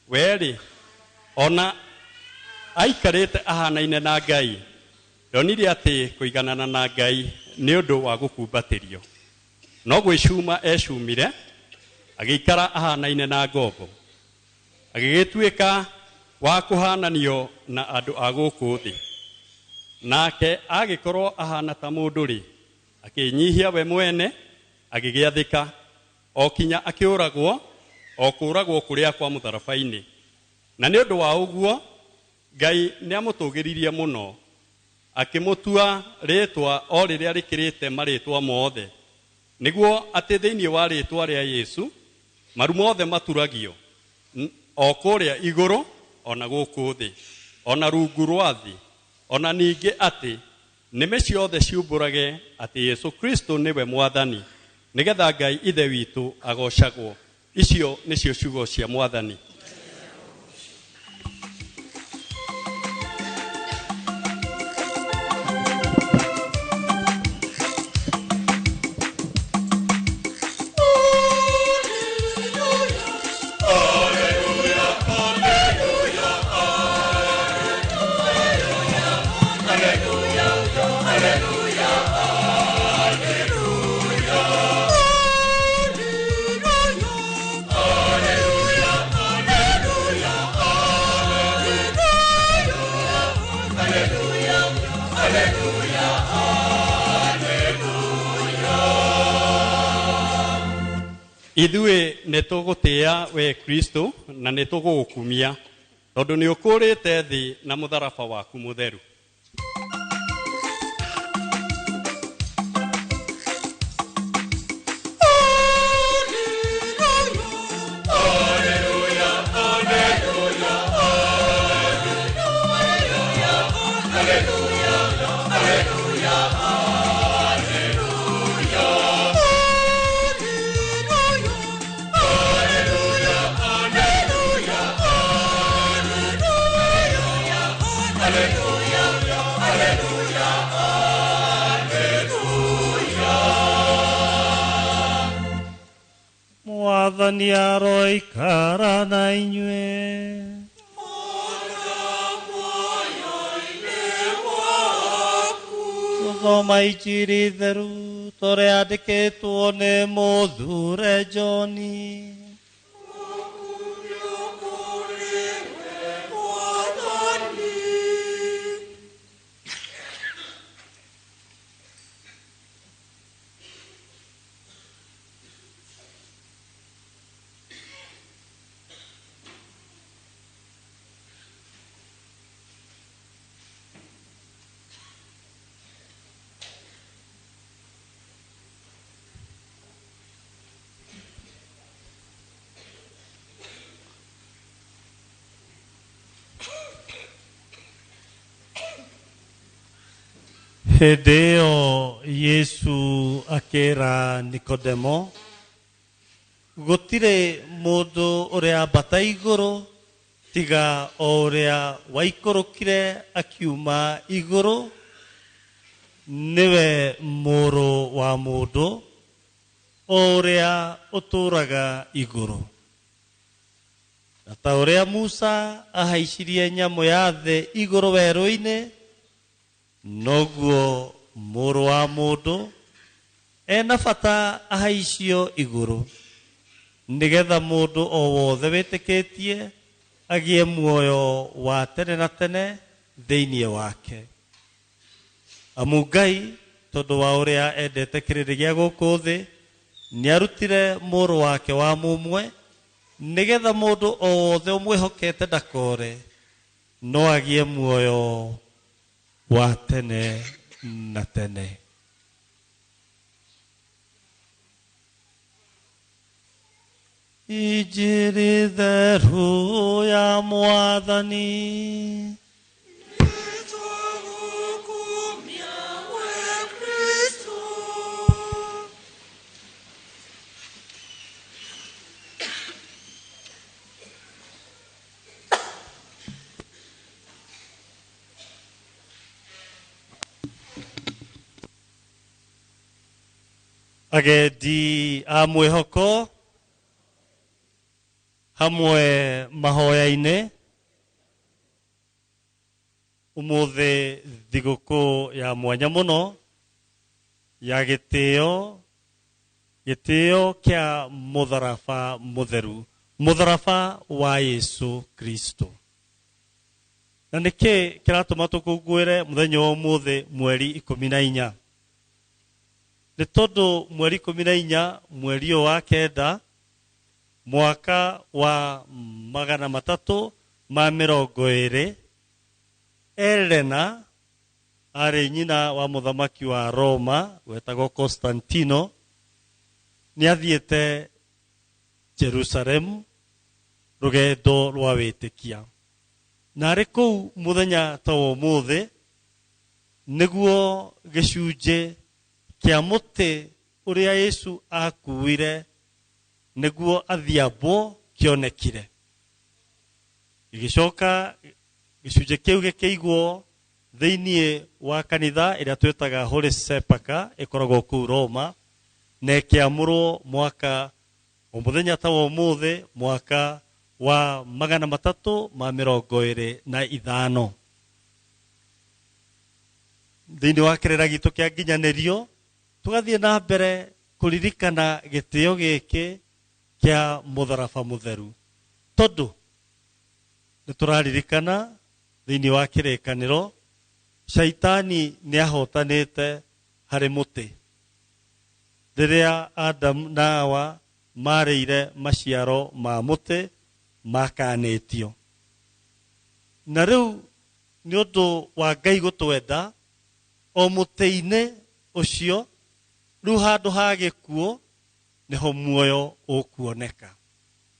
we-rĩ, ona aikarĩte ahanaine na Ngai, ndonire atĩ kũiganana na Ngai nĩ ũndũ wa gũkumbatĩrio, no gwĩcuma ecumire, agĩikara ahanaine na ngombo, agĩgĩtuĩka wa kũhananio na andũ a gũkũ thĩ. Nake agĩkorwo ahana ta mũndũ-rĩ, akĩĩnyihia we mwene, agĩgĩathĩka, o kinya akĩũragwo, o kũũragwo kũrĩa kwa mũtharaba-inĩ. Na nĩ ũndũ wa ũguo Ngai nĩamũtũgĩririe mũno, akĩmũtua rĩĩtwa o rĩrĩa rĩkĩrĩte marĩĩtwa mothe, nĩguo atĩ thĩinĩ wa rĩĩtwa rĩa Yesu maru mothe maturagio, o kũrĩa igũrũ ona gũkũ thĩ, ona rungu rwa thĩ, ona ningĩ atĩ nĩmĩ ciothe ciumbũrage atĩ Yesu Kristo nĩwe Mwathani, nĩgetha Ngai Ithe witũ agocagwo. Icio nĩcio ciugo cia Mwathani. Ithuĩ nĩ tũgũtĩĩa we Kristo na nĩ tũgũgũkumia, tondũ nĩ ũkũrĩte thĩ na mũtharaba waku mũtheru. Mwathani aroikara na inyuĩ. Gũthoma Injiri theru tũrĩa andĩkĩtwo nĩ mũthure Johni. Hĩndĩ ĩyo Yesu akĩra Nikodemo, gũtirĩ mũndũ ũrĩa ambata igũrũ tiga o ũrĩa waikũrũkire akiuma igũrũ, nĩwe mũrũ wa mũndũ, o ũrĩa ũtũũraga igũrũ. Na ta ũrĩa Musa ahaicirie nyamũ ya thĩ igũrũ werũ-inĩ, noguo mũrũ wa mũndũ ena bata ahaicio igũrũ, nĩgetha mũndũ o wothe wĩtĩkĩtie agĩe muoyo wa tene na tene thĩinĩ wake. Amu Ngai tondũ wa ũrĩa endete kĩrĩndĩ gĩa gũkũ thĩ, nĩarutire mũrũ wake wa mũmwe, nĩgetha mũndũ o wothe ũmwĩhokete ndakore, no agĩe muoyo wa tene na tene. Injiri theru ya Mwathani. Agendi a mwĩhoko hamwe mahoya-inĩ ũmũthĩ thigũkũ ya mwanya mũno ya gĩtĩo, gĩtĩo kĩa mũtharaba mũtheru, mũtharaba wa Yesu Kristo. Na nĩkĩ kĩratũma tũkũngũĩre mũthenya wa ũmũthĩ mweri 14? Nĩ tondũ mweri 14 mweri ũyũ wa 9 mwaka wa 320, Elena arĩ nyina wa mũthamaki wa Roma wetagwo Constantino, nĩathiĩte Jerusalemu rũgendo rwa wĩtĩkia. Na arĩ kũu mũthenya ta wa ũmũthĩ nĩguo gĩcunjĩ kĩa mũtĩ ũrĩa Yesu akuire nĩguo athiambwo kĩonekire. Gĩgĩcoka gĩcunjĩ kĩu gĩkĩigwo thĩinĩ wa kanitha ĩrĩa twĩtaga Holy Sepulchre ĩkoragwo kũu Roma, na ĩkĩamũrwo mwaka o mũthenya ta wa ũmũthĩ mwaka wa 325. Thĩinĩ wa kĩrĩra gitũ kĩa nginyanĩrio tũgathiĩ na mbere kũririkana gĩtĩo gĩkĩ kĩa mũtharaba mũtheru, tondũ nĩ tũraririkana thĩinĩ wa kĩrĩkanĩro Shaitani nĩahotanĩte harĩ mũtĩ. Rĩrĩa Adamu na Hawa marĩire maciaro ma mũtĩ makanĩtio. Na rĩu nĩ ũndũ wa Ngai gũtwenda o mũtĩ-inĩ ũcio, rĩu handũ ha gĩkuũ nĩho muoyo ũkuoneka.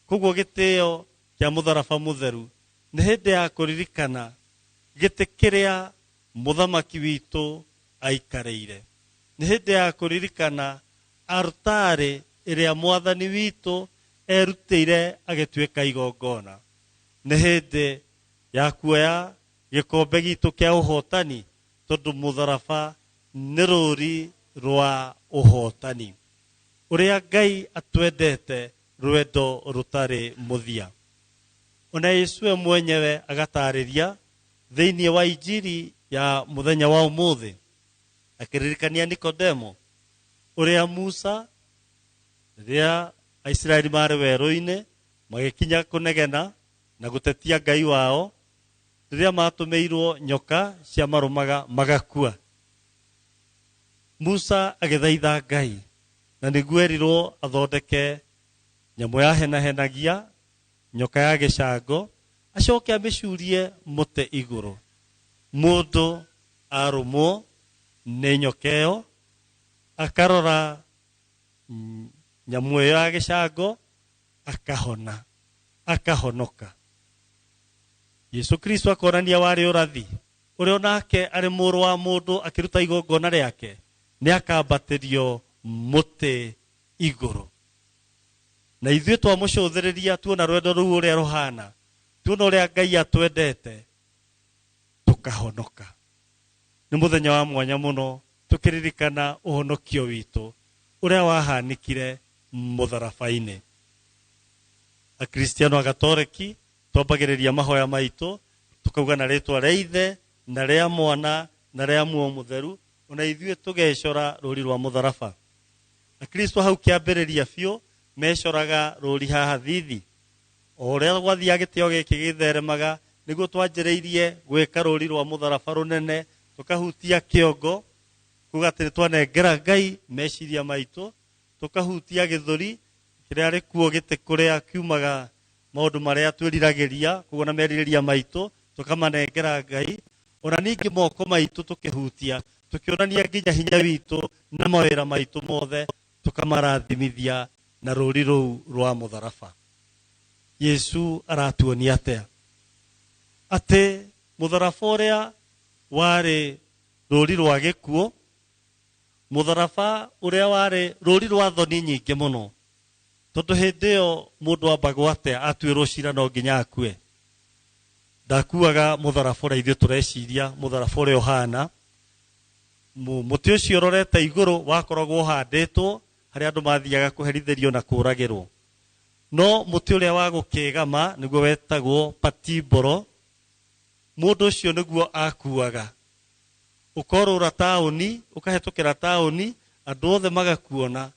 Koguo gĩtĩo kĩa mũtharaba mũtheru nĩ hĩndĩ ya kũririkana gĩtĩ kĩrĩa mũthamaki witũ aikarĩire, nĩ hĩndĩ ya kũririkana altarĩ ĩrĩa mwathani witũ erutĩire agĩtuĩka igongona, nĩ hĩndĩ ya kuoya gĩkombe gitũ kĩa ũhotani, tondũ mũtharaba nĩ rũri rwa ũhotani ũrĩa Ngai atwendete rwendo rũtarĩ mũthia. Ona Yesu we mwenyewe agatarĩria thĩinĩ wa Injiri ya mũthenya wa ũmũthĩ akĩririkania Nikodemo ũrĩa Musa rĩrĩa Aisiraeli marĩ werũ-inĩ magĩkinya kũnegena na gũtetia Ngai wao, rĩrĩa matũmĩirwo nyoka cia marũmaga magakua. Musa agĩthaitha Ngai na nĩguo erirwo athondeke nyamũ yahenahenagia nyoka ya gĩcango, acoke amĩcurie mũtĩ igũrũ. Mũndũ arũmwo nĩ nyoka ĩyo, akarora nyamũ ĩyo ya gĩcango, akahona, akahonoka. Yesu Kristo akonania warĩ ũrathi Ũrĩa onake arĩ mũrũ wa mũndũ akĩruta igongona rĩake nĩ akambatĩrio mũtĩ igũrũ. Na ithuĩ twamũcũthĩrĩria tuona rwendo rũu ũrĩa rũhana, tuona ũrĩa Ngai atwendete, tũkahonoka. Nĩ mũthenya wa mwanya mũno tũkĩririkana ũhonokio witũ ũrĩa wahanĩkire mũtharaba-inĩ. Akristiano a Gatoreki twambagĩrĩria mahoya maitũ tukauga na rĩtwa rĩa Ithe na rĩa Mwana na rĩa Muoyo Mũtheru, ona ithuĩ tũgecora rũri rwa mũtharaba. Akristo hau kĩambĩrĩria biũ mecoraga rũri haha thithi. O ũrĩa gwathiaga gĩtĩo gĩkĩ gĩtheremaga nĩguo twanjĩrĩirie gwĩka rũri rwa mũtharaba rũnene, tũkahutia kĩongo kuga atĩ nĩtwanengera Ngai meciria maitũ, tũkahutia gĩthũri kĩrĩa arĩ kuo gĩtĩ kũrĩa kiumaga maũndũ marĩa twĩriragĩria, koguo na merirĩria maitũ tũkamanengera Ngai. Ona ningĩ moko maitũ tũkĩhutia, tũkĩonania nginya hinya witũ na mawĩra maitũ mothe tũkamarathimithia na rũri rũu rwa mũtharaba. Yesu aratuonia atĩa? Atĩ mũtharaba ũrĩa warĩ rũri rwa gĩkuũ, mũtharaba ũrĩa warĩ rũri rwa thoni nyingĩ mũno, tondũ hĩndĩ ĩyo mũndũ ambagwo atĩa atuĩrwo cira no nginya akue. Ndakuaga mũtharaba ũrĩa ithuĩ tũreciria mũtharaba ũrĩa ũhana. Mũtĩ ũcio ũrorete igũrũ wakoragwo ũhandĩtwo harĩa andũ mathiaga kũherithĩrio na kũũragĩrwo. No mũtĩ ũrĩa wa gũkĩgama nĩguo wetagwo patimboro, mũndũ ũcio nĩguo akuaga. Ũkorũra taũni, ũkahĩtũkĩra taũni, andũ othe magakuona,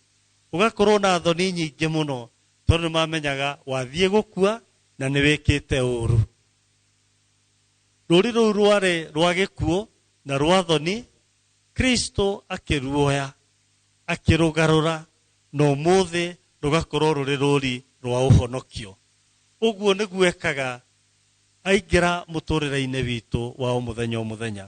ũgakorwo na thoni nyingĩ mũno, tondũ nĩmamenyaga wathiĩ gũkua na nĩwĩkĩte ũru. Rũri rũu rwarĩ rwa gĩkuũ na rwa thoni, Kristo akĩruoya, akĩrũgarũra, na ũmũthĩ rũgakorwo rũrĩ rũri rwa ũhonokio. Ũguo nĩguo ekaga aingĩra mũtũrĩre-inĩ witũ wa o mũthenya o mũthenya.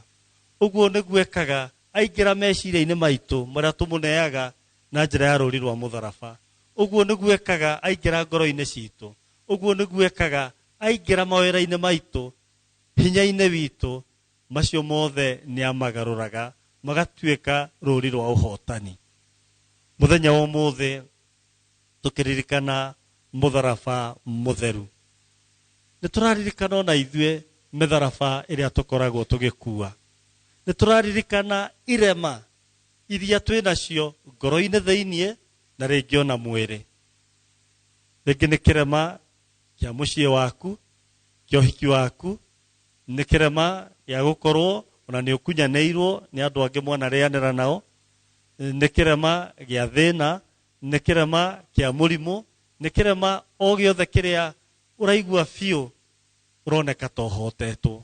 Ũguo nĩguo ekaga aingĩra meciria-inĩ maitũ marĩa tũmũneaga na njĩra ya rũri rwa mũtharaba. Ũguo nĩguo ekaga aingĩra ngoro-inĩ citũ. Ũguo nĩguo ekaga aingĩra mawĩra-inĩ maitũ, hinya-inĩ witũ, macio mothe nĩamagarũraga magatuĩka rũri rwa ũhotani. Mũthenya wa ũmũthĩ tũkĩririkana mũtharaba mũtheru, nĩtũraririkana ona ithuĩ mĩtharaba ĩrĩa tũkoragwo tũgĩkua. Nĩtũraririkana irema iria twĩ nacio ngoro-inĩ thĩiniĩ na rĩngĩ ona mwĩrĩ. Rĩngĩ nĩ kĩrema kĩa mũciĩ waku, kĩa ũhiki waku, nĩ kĩrema gĩa gũkorwo ona nĩ ũkunyanĩirwo nĩ andũ angĩ mwanarĩanĩra nao, nĩ kĩrema gĩa thĩna, nĩ kĩrema kĩa mũrimũ, nĩ kĩrema o gĩothe kĩrĩa ũraigua biũ ũroneka ta ũhotetwo.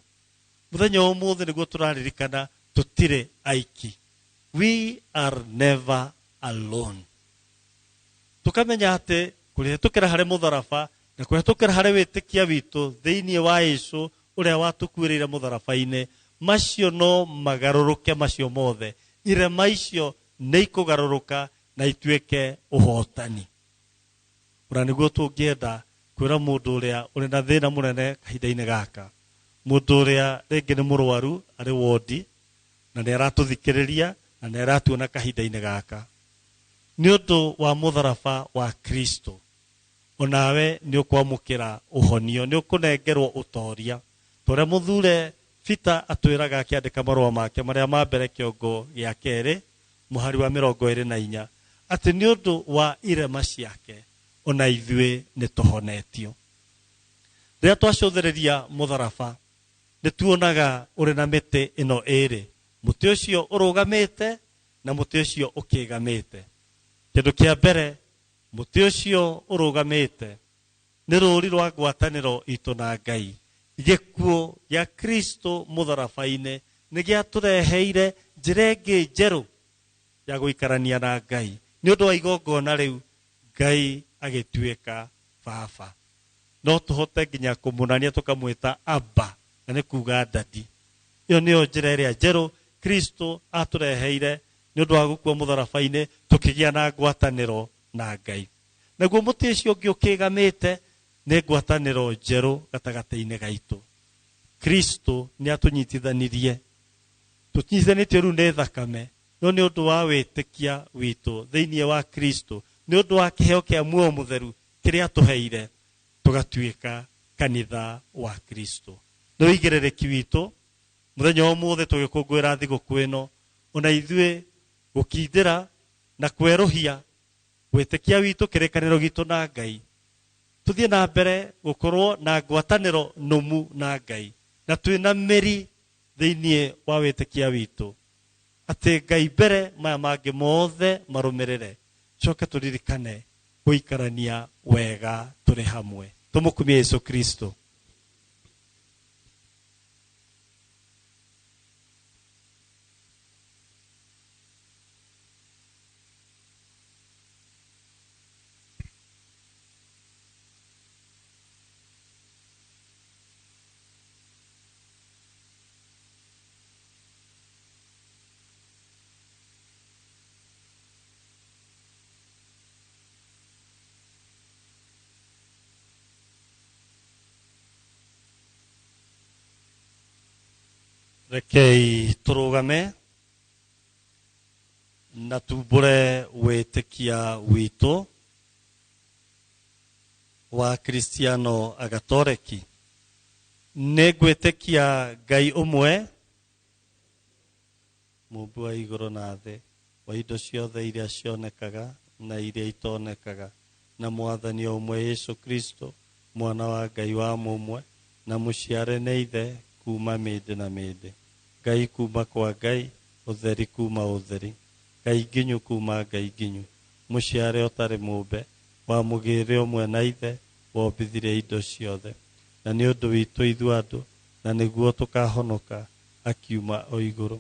Mũthenya wa ũmũthĩ nĩguo tũraririkana tũtirĩ aiki. We are never alone. Tũkamenya atĩ kũhĩtũkĩra harĩ mũtharaba na kũhĩtũkĩra harĩ wĩtĩkia witũ thĩinĩ wa Yesu ũrĩa watũkuĩrĩire mũtharaba-inĩ, macio no magarũrũke macio mothe. Irema icio nĩ ikũgarũrũka na ituĩke ũhotani. Ona nĩguo tũngĩenda kwĩra mũndũ ũrĩa ũrĩ na thĩna mũnene kahinda-inĩ gaka, mũndũ ũrĩa rĩngĩ nĩ mũrwaru arĩ wondi na nĩ aratũthikĩrĩria na nĩ aratuona kahinda-inĩ gaka, nĩ ũndũ wa mũtharaba wa Kristo onawe nĩ ũkwamũkĩra ũhonio, nĩ ũkũnengerwo ũtoria. Ta ũrĩa mũthure Peter atwĩraga akĩandĩka marũa make marĩa ma mbere kĩongo gĩa kerĩ mũhari wa 24, atĩ nĩ ũndũ wa irema ciake ona ithuĩ nĩ tũhonetio. Rĩrĩa twacũthĩrĩria mũtharaba nĩ tuonaga ũrĩ na mĩtĩ ĩno ĩrĩ, mũtĩ ũcio ũrũgamĩte na mũtĩ ũcio ũkĩgamĩte. Kĩndũ kĩa mbere, mũtĩ ũcio ũrũgamĩte nĩ rũri rwa ngwatanĩro itũ na Ngai. Gĩkuũ gĩa Kristo mũtharaba-inĩ nĩ gĩatũreheire njĩra ĩngĩ njerũ ya gũikarania na Ngai. Nĩ ũndũ wa igongona rĩu Ngai agĩtuĩka baba. No tũhote nginya kũmũnania tũkamwĩta Abba, na nĩ kuga dadi. Ĩyo nĩyo njĩra ĩrĩa njerũ Kristo atũreheire nĩ ũndũ wa gũkua mũtharaba-inĩ, tũkĩgĩa na ngwatanĩro na Ngai. Naguo mũtĩ ũcio ũngĩ ũkĩgamĩte nĩ ngwatanĩro njerũ gatagatĩ-inĩ gaitũ. Kristo nĩ atũnyitithanirie. Tũnyitithanĩtio rĩu nĩ thakame, no nĩ ũndũ wa wĩtĩkia witũ thĩinĩ wa Kristo, nĩ ũndũ wa kĩheo kĩa muoyo mũtheru kĩrĩa atũheire, tũgatuĩka kanitha wa Kristo. Nĩ ũigĩrĩrĩki witũ mũthenya wa ũmũthĩ tũgĩkũngũĩra thigũkũ ĩno, ona ithuĩ gũkindĩra na kwerũhia wĩtĩkia witũ, kĩrĩkanĩro gitũ na Ngai, tũthiĩ na mbere gũkorwo na ngwatanĩro nũmu na Ngai, na twĩna mĩri thĩinĩ wa wĩtĩkia witũ, atĩ Ngai mbere, maya mangĩ mothe marũmĩrĩre. Coke tũririkane gũikarania wega tũrĩ hamwe. Tũmũkumie Yesu Kristo. Rekei tũrũgame na tumbũre wĩtĩkia witũ wa Kristiano Agatoreki. Nĩ ngwĩtĩkia Ngai ũmwe, mũmbi wa igũrũ na thĩ, wa indo ciothe iria cionekaga na iria itonekaga, na mwathani ũmwe Yesu Kristo, mwana wa Ngai wa mũmwe, na mũciare nĩ ithe kuma mĩndĩ na mĩndĩ. Ngai kuma kwa Ngai, ũtheri kuma ũtheri, Ngai nginyu kuma Ngai nginyu, mũciare ũtarĩ mũmbe, wa mũgĩre ũmwe na ithe, wombithirie indo ciothe, na nĩ ũndũ witũ ithuĩ andũ, na nĩguo tũkahonoka, akiuma o igũrũ.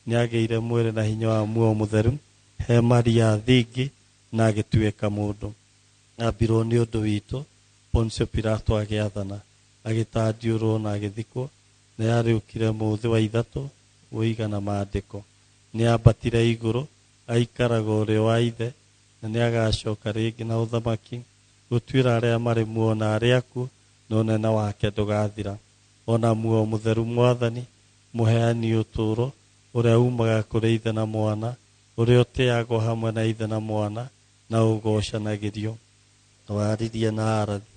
Nĩagĩire mwĩrĩ na hinya wa muoyo mũtheru, he Maria thingi, na agĩtuĩka mũndũ. Ambirwo nĩ ũndũ witũ, Pontio Pilato agĩathana, agĩtandiũrwo na agĩthikwo, na yarĩũkire mũthĩ wa ithatũ ũigana maandĩko. Nĩambatire igũrũ, aikaraga ũrĩo wa ithe, na nĩagacoka rĩngĩ na ũthamaki, gũtuĩra arĩa marĩ muoyo na arĩa akuũ, na ũnene wake ndũgathira. Ona muoyo mũtheru mwathani, mũheani ũtũũro, ũrĩa umaga kũrĩ ithe na mwana, ũrĩa ũtĩagwo hamwe na ithe na mwana, na ũgocanagĩrio. Na waririe na arathi,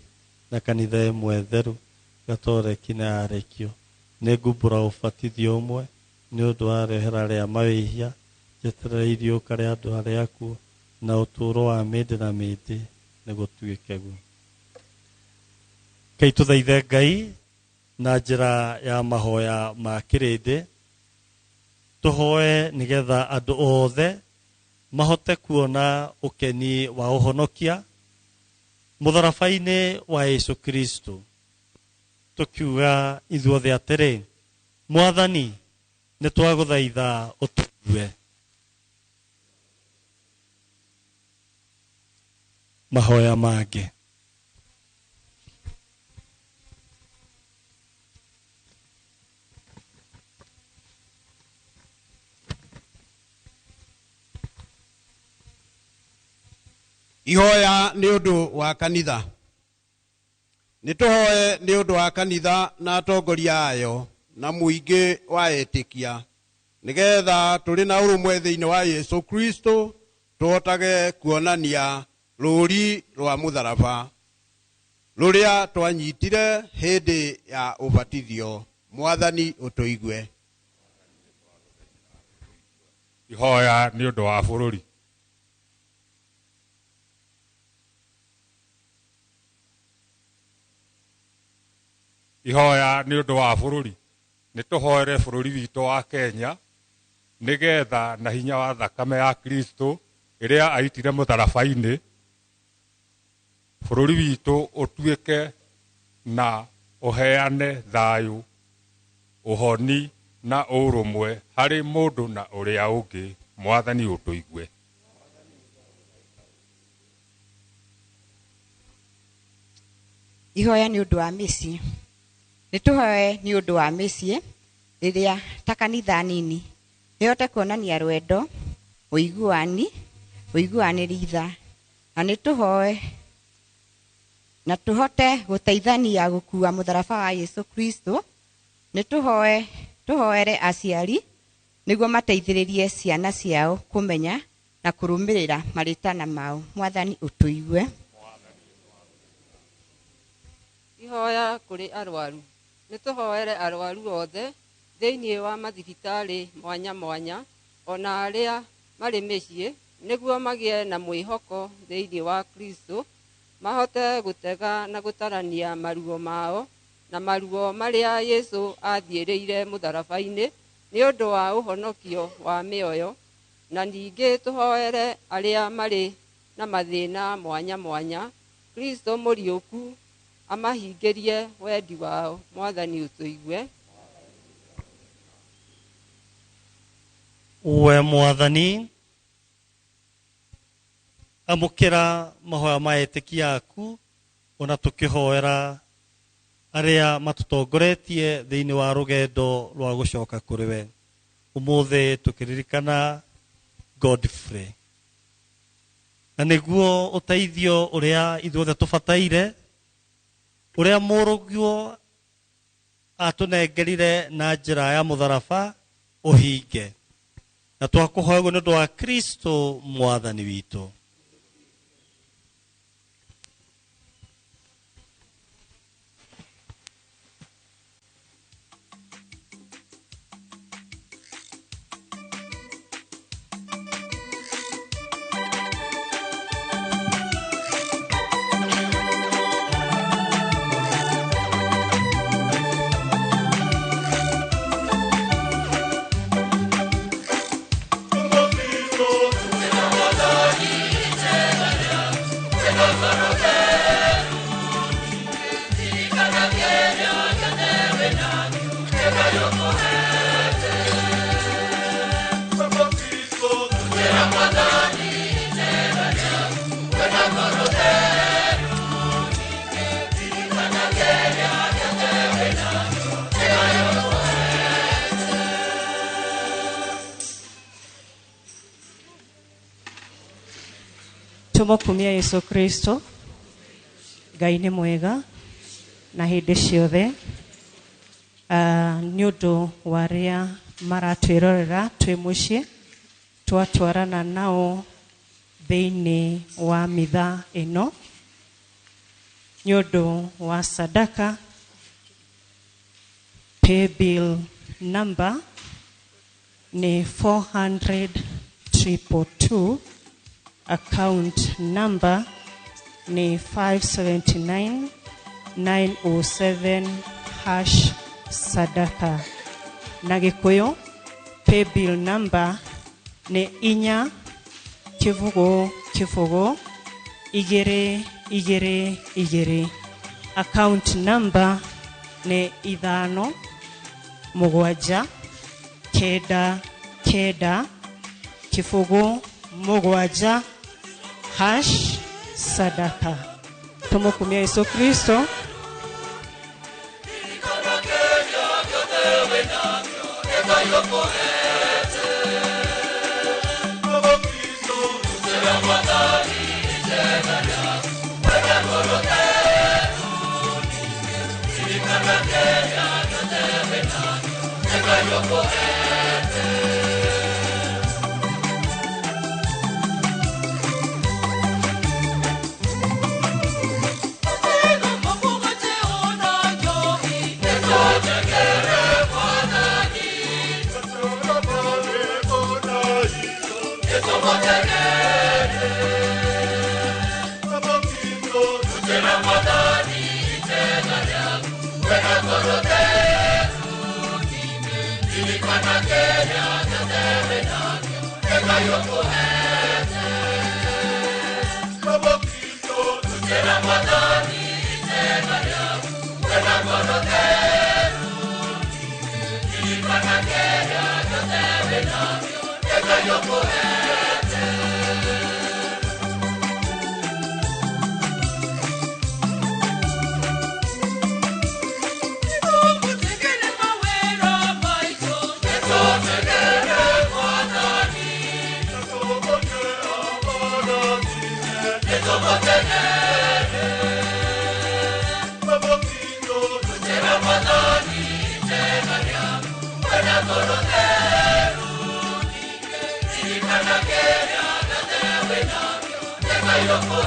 na kanitha ĩmwe theru, gatoreki na arekio. Nĩ ngumbũra ũbatithio ũmwe nĩ ũndũ wa rĩhera rĩa mawĩhia, njetereire iriũka rĩa andũ arĩa akuũ, na ũtũũro wa mĩndĩ na mĩndĩ nĩ gũtuĩke guo. Rekei tũthaithe Ngai na njĩra ya mahoya ma kĩrĩndĩ, tũhoe nĩgetha andũ othe mahote kuona ũkeni wa ũhonokia mũtharaba-inĩ wa Yesu Kristo, tũkiuga ithuothe atĩrĩ, Mwathani, nĩ twagũthaitha ũtũigue. Mahoya mangĩ. Ihoya nĩ ũndũ wa kanitha. Nĩ tũhoe nĩ ũndũ wa kanitha na atongoria ayo na mũingĩ wa etĩkia, nĩgetha tũrĩ na ũrũmwe thĩinĩ wa Yesu Kristo tũhotage kuonania rũũri rwa mũtharaba rũrĩa twanyitire hĩndĩ ya ũbatithio. Mwathani ũtũigue. Ihoya nĩ ũndũ wa bũrũri. Ihoya nĩ ũndũ wa bũrũri. Nĩ tũhoere bũrũri witũ wa Kenya, nĩgetha na hinya wa thakame ya Kristo ĩrĩa aitire mũtharaba-inĩ, bũrũri witũ ũtuĩke na ũheane thayũ, ũhoni na ũrũmwe harĩ mũndũ na ũrĩa ũngĩ. Mwathani ũtũigue. Ihoya nĩ ũndũ wa mĩciĩ. Nĩ tũhoe nĩ ũndũ wa mĩciĩ ĩrĩa ta kanitha nini ĩhote kuonania rwendo, ũiguani, ũiguanĩri tha, na nĩ tũhoe na tũhote gũteithania gũkua mũtharaba wa Yesu Kristo Nĩ tũhoe tũhoere aciari nĩguo mateithĩrĩrie ciana ciao kũmenya na kũrũmĩrĩra marĩtana mao. Mwathani ũtũigue. Ihoya kũrĩ arwaru. Nĩ tũhoere arwaru othe thĩinĩ wa mathibitarĩ mwanya mwanya ona arĩa marĩ mĩciĩ nĩguo magĩe na mwĩhoko thĩinĩ wa Kristo, mahote gũtega na gũtarania maruo mao na maruo marĩa Yesu athiĩrĩire mũtharaba-inĩ nĩ ũndũ wa ũhonokio wa mĩoyo. Na ningĩ tũhoere arĩa marĩ na mathĩna mwanya mwanya, Kristo mũriũku amahingĩrie wendi wao. Mwathani ũtũigue. We Mwathani, amũkĩra mahoya ma etĩkia aku ona tũkĩhoera arĩa matũtongoretie thĩinĩ wa rũgendo rwa gũcoka kũrĩ we. Ũmũthĩ tũkĩririkana Godfrey, na nĩguo ũteithio ũrĩa ithuothe tũbataire, ũrĩa mũrũguo atũnengerire na njĩra ya mũtharaba ũhinge. Na twakũhoya ũguo nĩ ũndũ wa Kristo Mwathani witũ. Tũmũkumia Yesu Kristo. Ngai nĩ mwega na hĩndĩ ciothe. Nĩ ũndũ wa arĩa maratwĩrorera twĩ mũciĩ, twatwarana nao thĩinĩ wa mitha ĩno nĩ ũndũ wa sadaka. Paybill number nĩ 400,222. Account number ni 579,907 hash sadaka. Na Gikuyu paybill number ni 4 0 0 2 2 2. Account number ni 5 7 9 9 0 7 hash sadaka. Tumukumia Yesu Kristo. Thank you. Bye.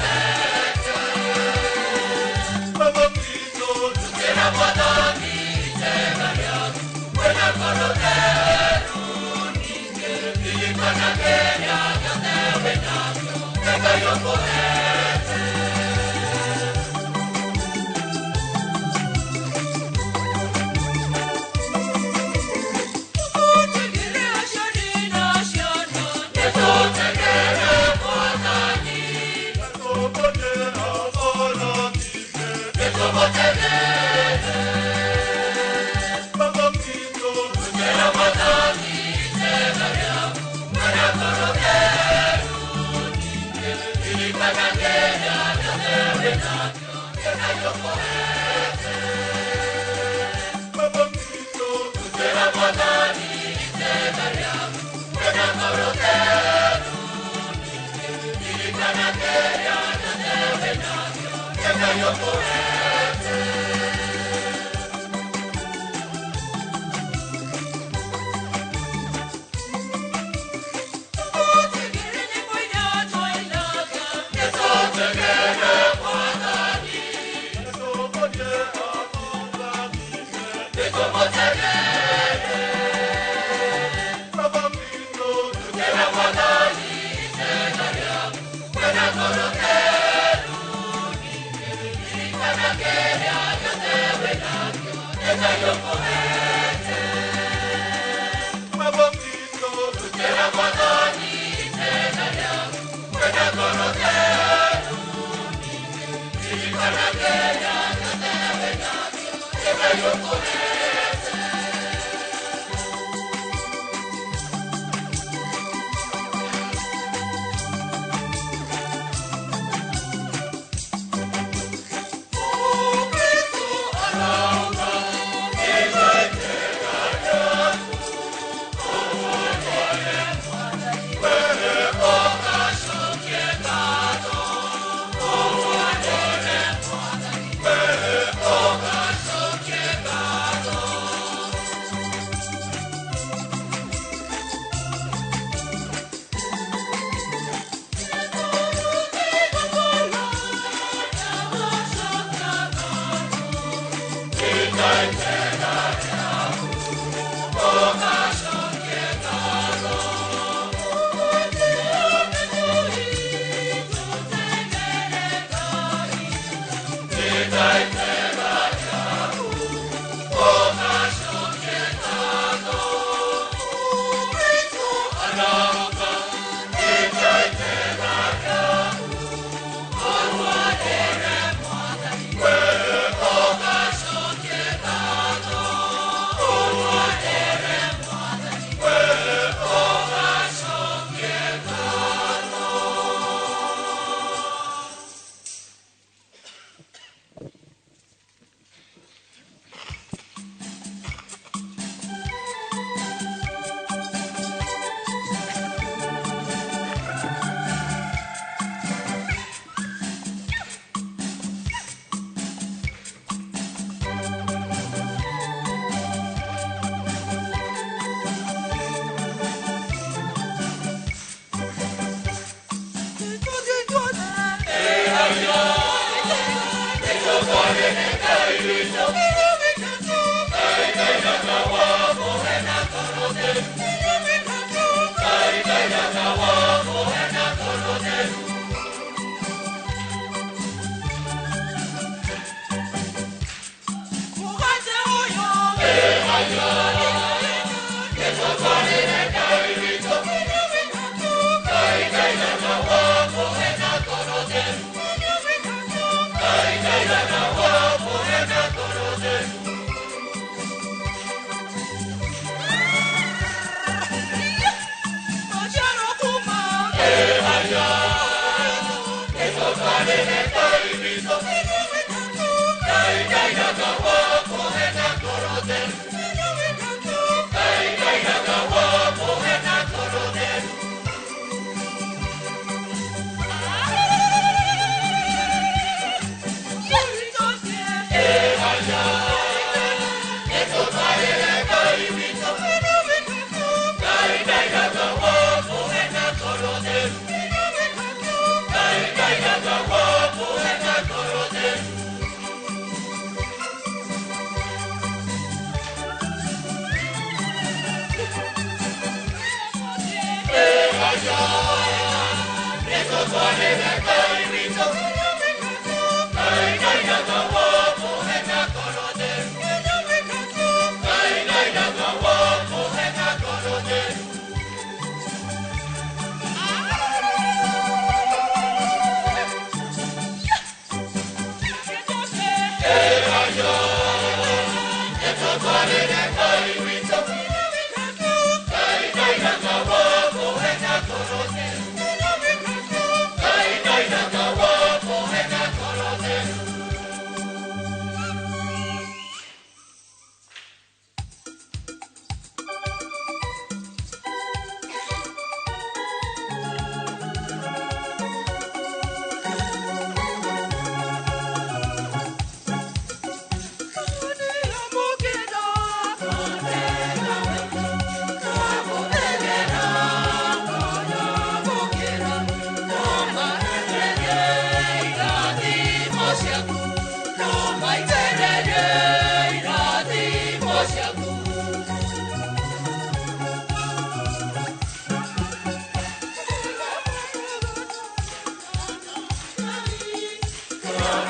Thank you.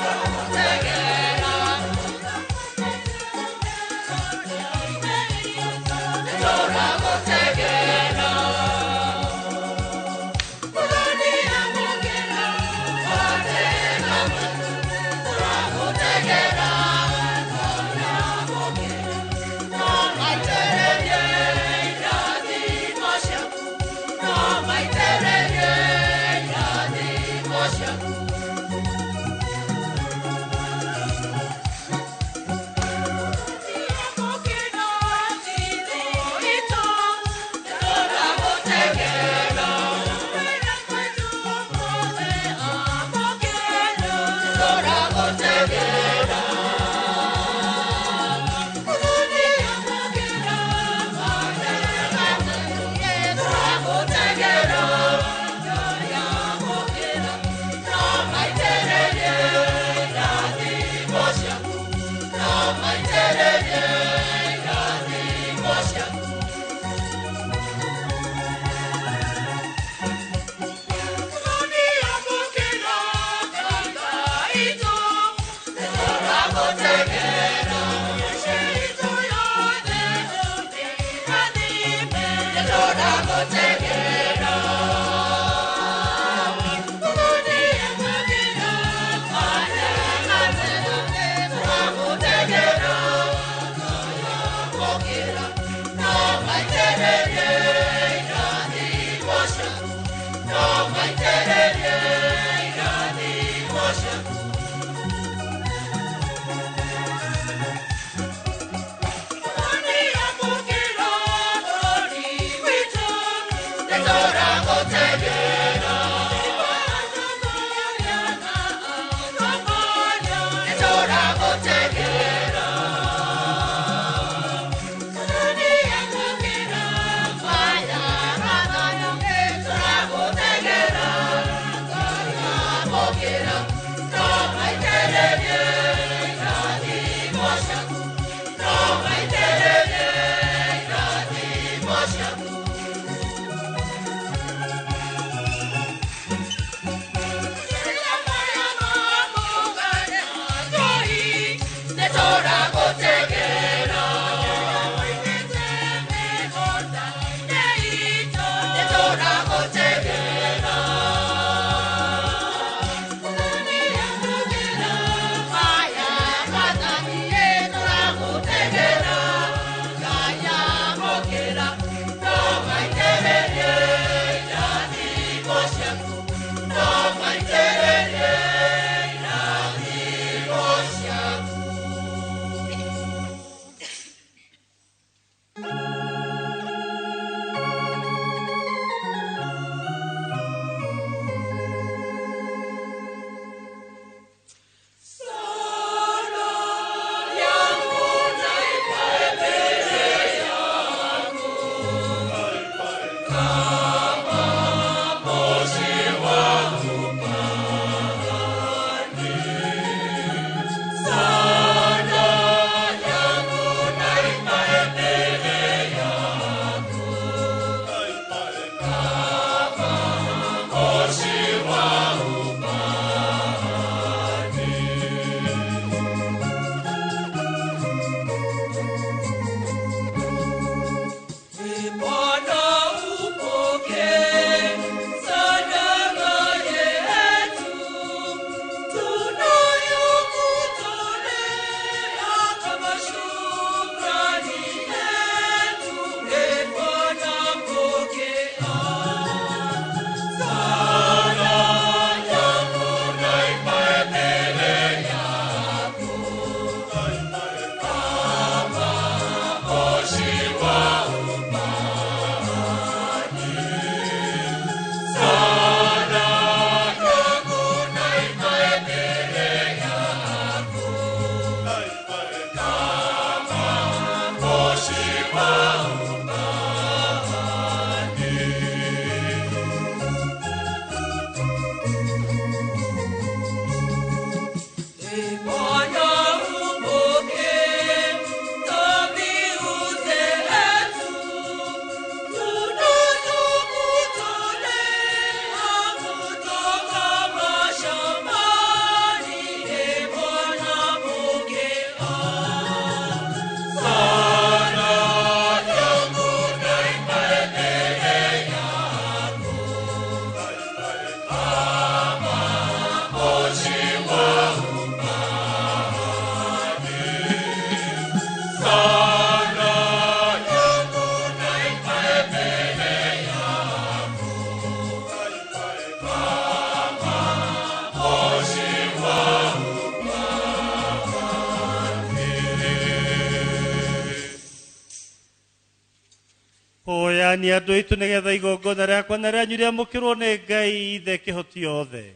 Hoyani andũ aitũ nĩgetha igongona rĩakwa na rĩanyu rĩamũkĩrwo nĩ Ngai Ithe kĩhoti yothe.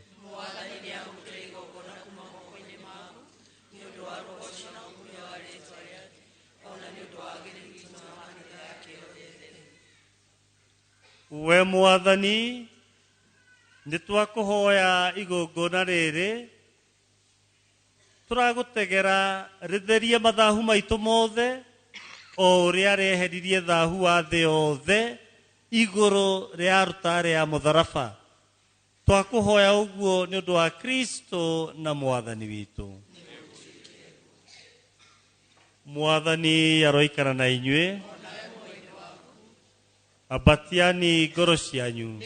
We Mwathani, nĩ twakũhoya igongona rĩrĩ tũragũtegera rĩtherie mathahu maitũ mothe o ũrĩa rĩeheririe thahu wa thĩ yothe igũrũ rĩa rũtare ya mũtharaba. Twakũhoya ũguo nĩ ũndũ wa Kristo na Mwathani witũ. Mwathani aroikara na inyuĩ. Ambatiani ngoro cianyu.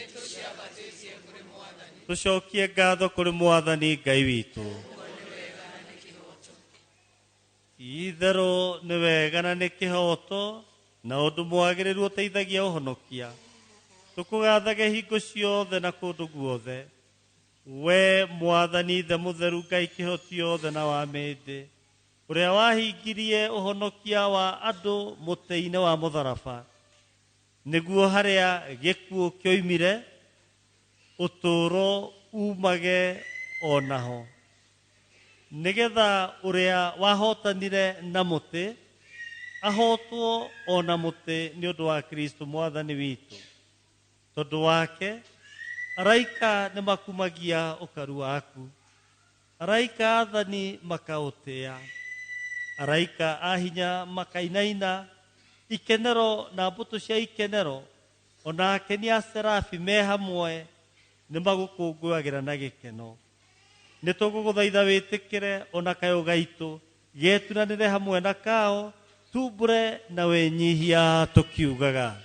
Tũcokie ngatho kũrĩ Mwathani Ngai witũ. Itherũ nĩ wega na nĩ kĩhoto na ũndũ mwagĩrĩru ũteithagia ũhonokia. Tũkũgathage hingo ciothe na kũndũ guothe. We Mwathani Ithe mũtheru Ngai kĩhoti yothe na wa mĩndĩ, ũrĩa wahingirie ũhonokia wa andũ mũtĩ-inĩ wa mũtharaba, nĩguo harĩa gĩkuũ kĩoimire ũtũũro umage onaho, nĩgetha ũrĩa wahotanire na mũtĩ ahotwo ona mũtĩ nĩ ũndũ wa Kristo Mwathani witũ. Tondũ wake araika nĩ makumagia ũkaru waku, araika athani makaũtĩa, araika a hinya makainaina ikenero na mbũtũ cia ikenero, ona akeni a serafi me hamwe nĩ magũkũngũyagĩra na gĩkeno. Nĩ tũgũgũthaitha wĩtĩkĩre ona kayũ gaitũ geturanĩre hamwe na kao, tumbũre na wĩnyihia tũkiugaga.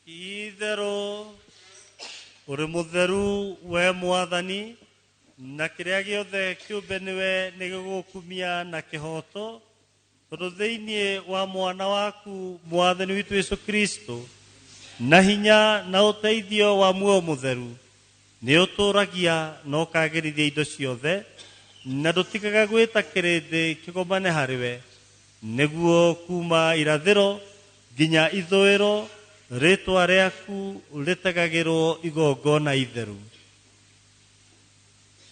Itherũ ũrĩ mũtheru we Mwathani, na kĩrĩa gĩothe kĩũmbe nĩwe nĩgĩgũkumia na kĩhoto, tondũ thĩinĩ wa mwana waku Mwathani witũ Yesu Kristo, na hinya na ũteithio wa muoyo mũtheru, nĩ ũtũũragia na ũkagĩrithia indo ciothe, na ndũtigaga gwĩta kĩrĩndĩ kĩgomane harĩwe, nĩguo kuma irathĩro nginya ithũĩro rĩtwa rĩaku rĩtegagĩrwo igongona itheru.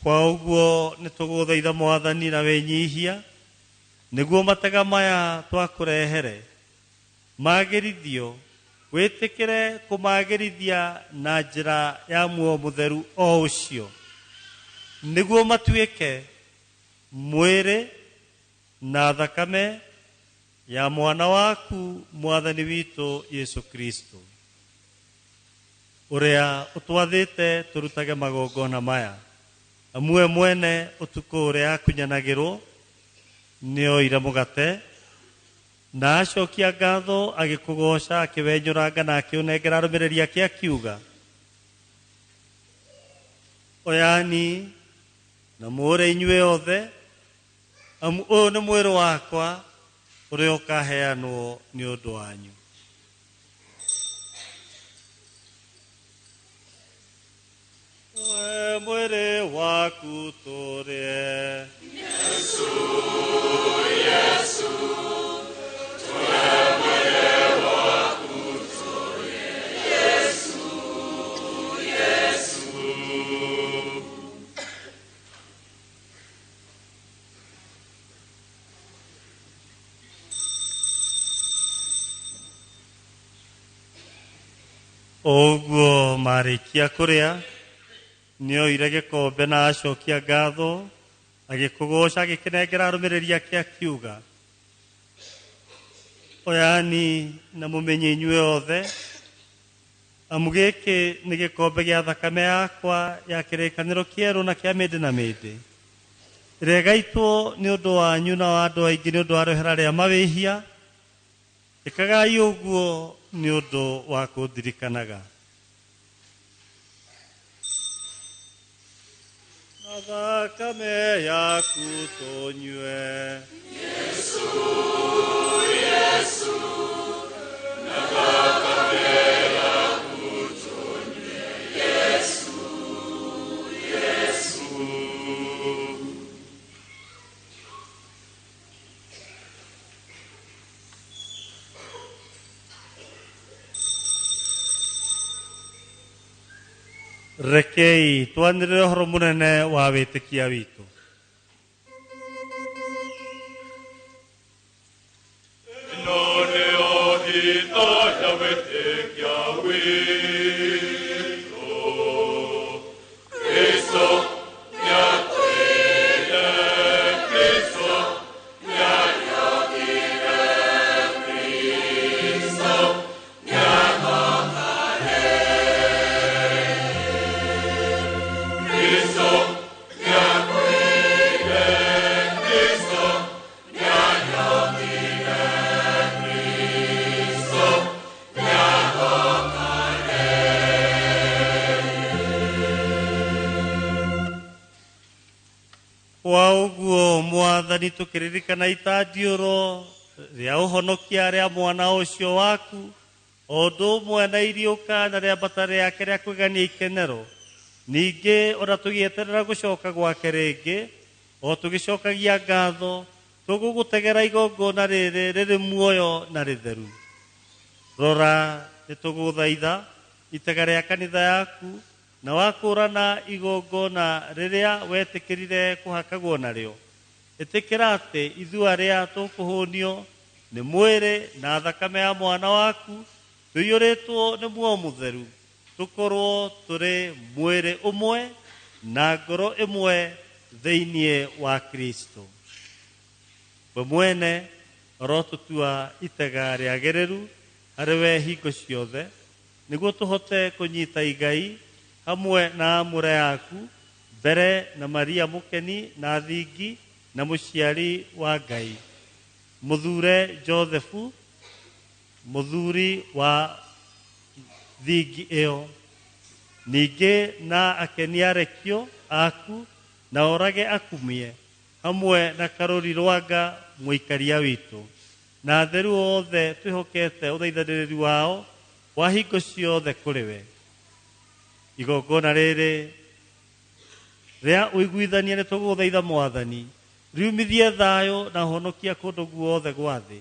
Kwa ũguo nĩ tũgũthaitha Mwathani na wĩnyihia, nĩguo matega maya twakũrehere magĩrithio, wĩtĩkĩre kũmagĩrithia na njĩra ya muoyo mũtheru o ũcio, nĩguo matuĩke mwĩrĩ na thakame ya mwana waku Mwathani witũ Yesu Kristo, ũrĩa ũtwathĩte tũrutage magongona maya. Amu we mwene ũtukũ ũrĩa akunyanagĩrwo nĩoire mũgate na acokia ngatho agĩkũgooca akĩwenyũranga na akĩũnengera arũmĩrĩri ake akiuga, oyani na mũũre inyuĩ othe, amu ũyũ nĩ mwĩrĩ wakwa ũrĩa ũkaheanwo nĩ ũndũ wanyu. We mwĩrĩ waku tũrĩe. Yesu, Yesu, Ũguo marĩkia kũrĩa nĩoire gĩkombe na acokia ngatho agĩkũgooca agĩkĩnengera arũmĩrĩri ake akiuga, oyani na mũmenye inyuĩ othe, amu gĩkĩ nĩ gĩkombe gĩa thakame yakwa ya kĩrĩkanĩro kĩerũ na kĩa mĩndĩ na mĩndĩ, ĩrĩa ĩgaitwo nĩ ũndũ wanyu na wa andũ aingĩ nĩ ũndũ wa rĩohera rĩa mawĩhia. Ĩkagai ũguo nĩ ũndũ wa kũndirikanaga. Na thakame yaku tũnyue. Yesu, Yesu, na thakame yaku tũnyue. Yesu, Yesu. Rekei twanĩrĩre ũhoro mũnene wa wĩtĩkia witũ. Ĩno nĩyo hitho ya wĩtĩkia witũ. Kristo nĩakuire, Kristo nĩariũkire, Kristo nĩahokire. Kristo nĩakuire, Kristo nĩariũkire, Kristo nĩahokire. Kwa ũguo Mwathani tũkĩririkana itandiũro rĩa ũhonokia rĩa mwana ũcio waku, o ũndũ ũmwe na iriũka na rĩambata rĩake rĩa kwĩgania ikenero, ningĩ ona tũgĩeterera gũcoka gwake rĩngĩ, o tũgĩcokagia ngatho, tũgũgũtegera igongona rĩrĩ rĩrĩ muoyo na rĩtheru. Rora nĩtũgũthaitha itega rĩa kanitha yaku na wakũrana igongona rĩrĩa wetĩkĩrire kũhakagwo narĩo. Ĩtĩkĩra atĩ ithuĩ arĩa tũkũhũnio nĩ mwĩrĩ na thakame ya mwana waku tũiyũrĩtwo nĩ muoyo mũtheru, tũkorwo tũrĩ mwĩrĩ ũmwe na ngoro ĩmwe thĩinĩ wa Kristo. We mwene orotũtua itega rĩagĩrĩru harĩ we hingo ciothe, nĩguo tũhote kũnyita igai hamwe na amũre yaku mbere na Maria mũkeni na thingi na mũciari wa Ngai, mũthure Josefu mũthuri wa thingi ĩyo, ningĩ na akeni arekio aku na orage akumie hamwe na Karũri Rwanga mũikaria witũ na atheru othe twĩhokete ũthaithanĩrĩri wao wa hingo ciothe kũrĩ we. Igongona rĩrĩ rĩa ũiguithania nĩ tũgũthaitha Mwathani riumithie thayũ na ũhonokia kũndũ guothe gwa thĩ.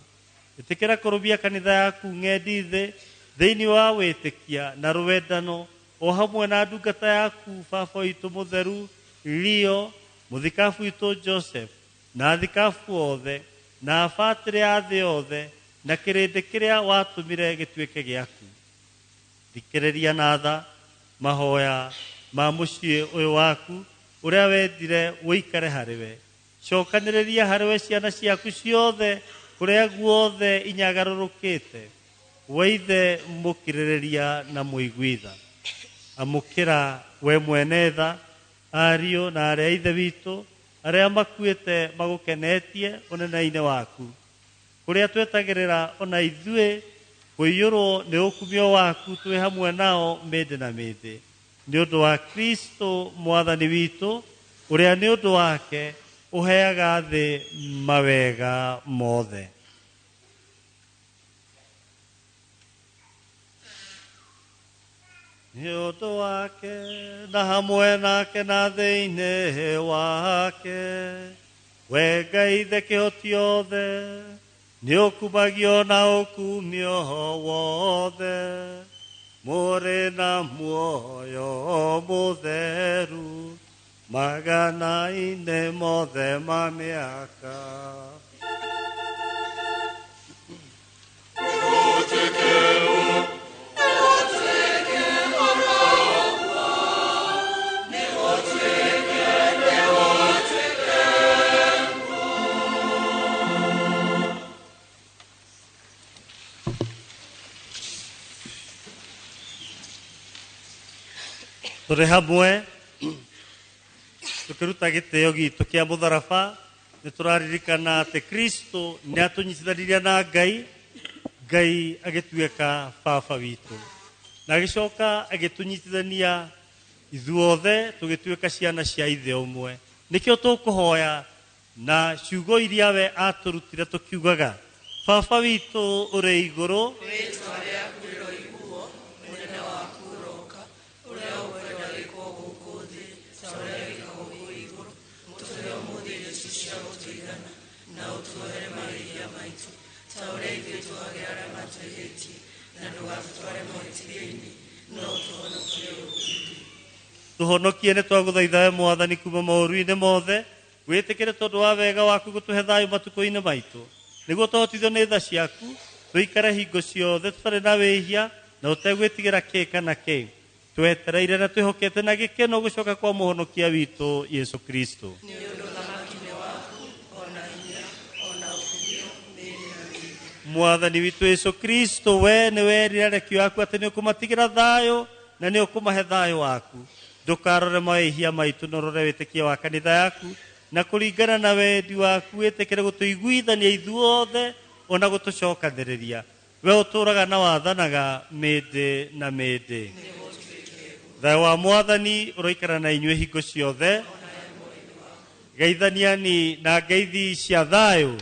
Ĩtĩkĩra kũrũmia kanitha yaku ng'endi thĩ thĩinĩ wa wĩtĩkia na rũwendano, o hamwe na ndungata yaku baba witũ mũtheru Leo, mũthikabu witũ Joseph, na athikabu othe na abatĩrĩ a thĩ yothe na kĩrĩndĩ kĩrĩa watũmire gĩtuĩke gĩaku. Thikĩrĩria na tha mahoya ma mũciĩ ũyũ waku ũrĩa wendire ũikare harĩ we. Cokanĩrĩria harĩ we ciana ciaku ciothe kũrĩa guothe inyagarũrũkĩte, we Ithe mũkirĩrĩria na mũiguitha. Amũkĩra we mwene tha ariũ na arĩa a ithe witũ arĩa makuĩte magũkenetie ũnene-inĩ waku, kũrĩa twetagĩrĩra ona ithuĩ kũiyũrwo nĩ ũkumio waku twĩ hamwe nao mĩndĩ na mĩndĩ, nĩ ũndũ wa Kristo Mwathani witũ, ũrĩa nĩ ũndũ wake ũheaga thĩ mawega mothe. Nĩ ũndũ wake na hamwe nake na thĩinĩ wake, we Ngai Ithe kĩhoti othe, nĩ ũkumagio na ũkumio wothe, mũrĩ na muoyo mũtheru magana-inĩ mothe ma mĩaka. Nĩgũtuĩke ũũ, nĩgũtuĩke Tũrĩ hamwe tũkĩruta gĩtĩo gitũ kĩa mũtharaba, nĩ tũraririkana atĩ Kristo nĩ atũnyitithanirie na Ngai, Ngai agĩtuĩka baba witũ, na agĩcoka agĩtũnyitithania ithuothe tũgĩtuĩka ciana cia ithe ũmwe. Nĩkĩo tũkũhoya na ciugo iria we atũrutire tũkiugaga, Baba witũ ũrĩ igũrũ, Rĩĩtwa rĩaku rĩroiguo, ũnene waku ũroka, ũrĩa ũkwenda wĩkwo gũkũ thĩ ta ũrĩa wĩkagwo kũu igũrũ. Ũtũhe ũmũthĩ irio ici cia gũtũigana, na ũtuohere mahĩtia maitũ, ta ũrĩa ithuĩ tuohagĩra arĩa matwĩhĩtie, na ndũgatũtware mahĩtia-inĩ, no ũtũhonokie ũũru-inĩ. Tũhonokie nĩ twagũthaitha we Mwathani kuma maũru-inĩ mothe, wĩtĩkĩre tondũ wa wega waku gũtũhe thayũ matukũ-inĩ maitũ, nĩguo tũhotithio nĩ tha ciaku tũikare hingo ciothe tũtarĩ na wĩhia na ũtegwĩtigĩra kĩ kana kĩ, twetereire na twĩhokete na gĩkeno gũcoka kwa mũhonokia witũ Yesu Kristo. Nĩ ũndũ ũthamaki nĩ waku, o na hinya, o na ũkumio, mĩĩrĩ na mĩĩrĩ. Mwathani witũ Yesu Kristo, we nĩ werire arekio aku atĩ nĩ ũkũmatigĩra thayũ na nĩ ũkũmahe thayũ waku. Ndũkarore mawĩhia maitũ no ũrore wĩtĩkia wa kanitha yaku, na kũringana na wendi waku wĩtĩkĩre gũtũiguithania ithuothe ona gũtũcokanĩrĩria. We ũtũũraga na wathanaga mĩndĩ na mĩndĩ. Thayũ wa Mwathani ũroikara na inyuĩ hingo ciothe. Geithaniani na ngeithi cia thayũ.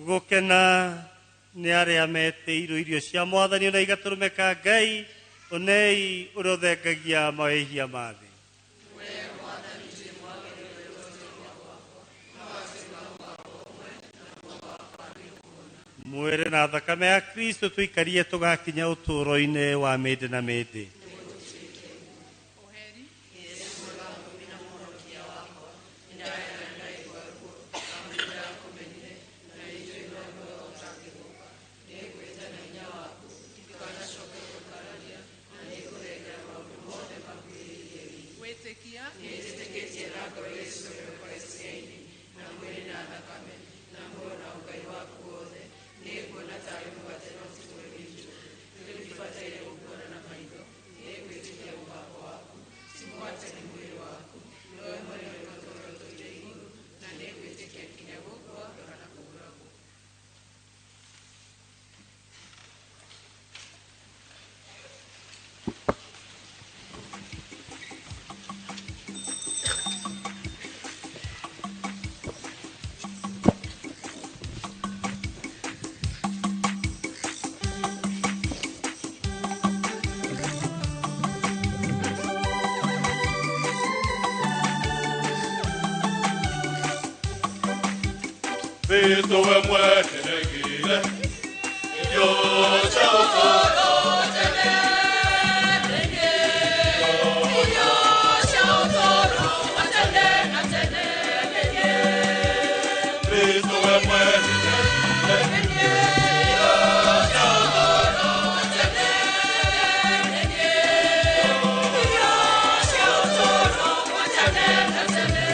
Gũkena nĩ arĩa metĩirwo irio cia Mwathani ona igatũrũme ka Ngai, onei ũrĩa ũthengagia mawĩhia ma thĩ. Mwĩrĩ na thakame ya Kristo tũikarie tũgakinya ũtũũro-inĩ wa mĩndĩ na mĩndĩ. Kristo we mwene negire irio cia ũtũũro wa tene. Irio cia ũtũũro wa tene na tene. Kristo we mwene negire irio cia ũtũũro wa tene. Irio cia ũtũũro wa tene na tene.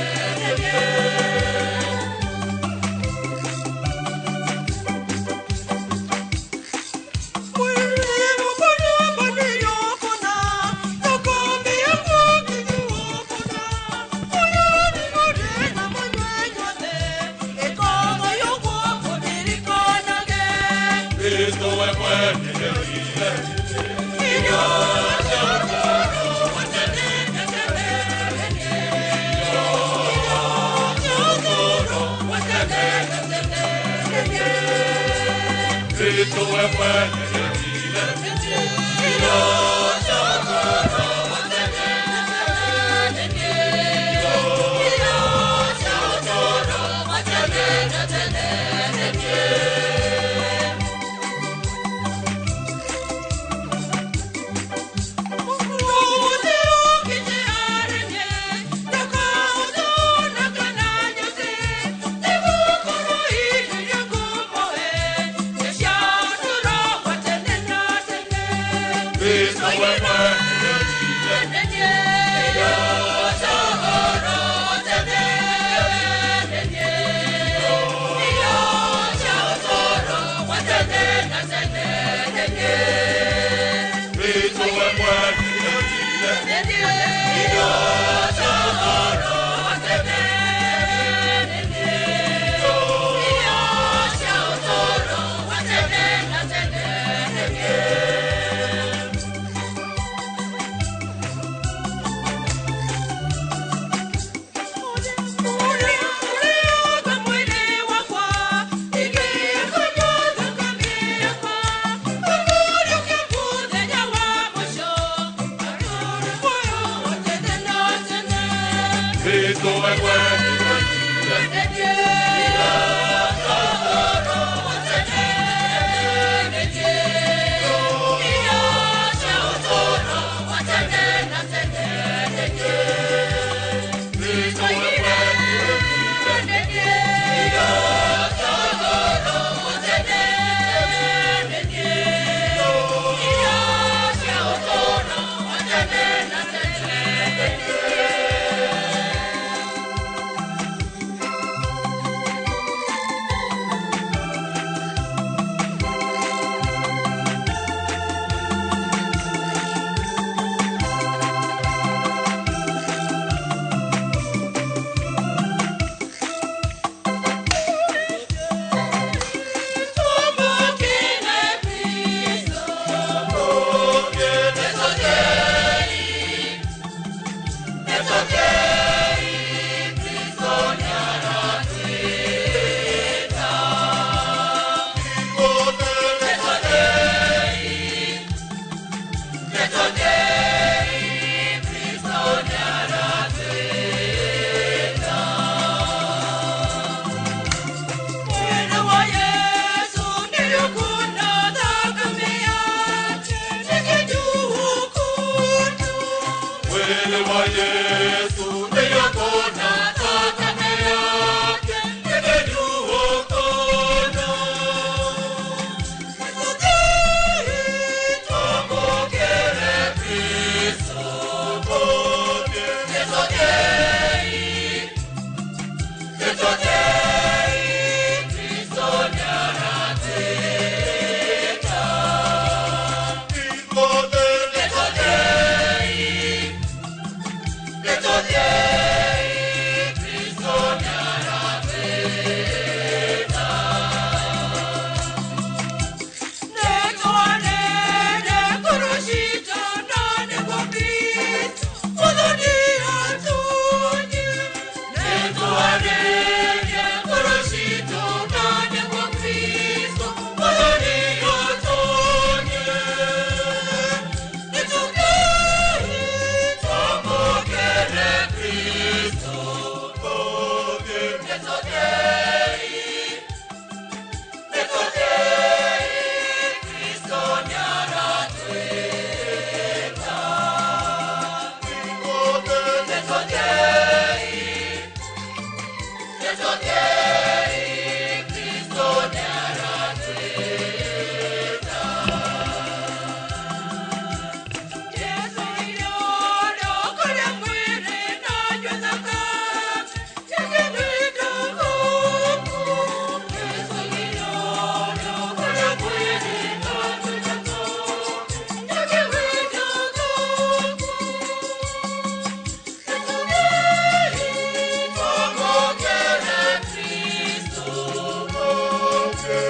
Kristo we mwene negire irio cia ũtũũro wa tene na tene. Irio cia ũtũũro wa tene na tene. Kristo we mwene negire irio cia ũtũũro wa tene na tene. Irio cia ũtũũro wa tene na tene.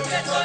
Yeah.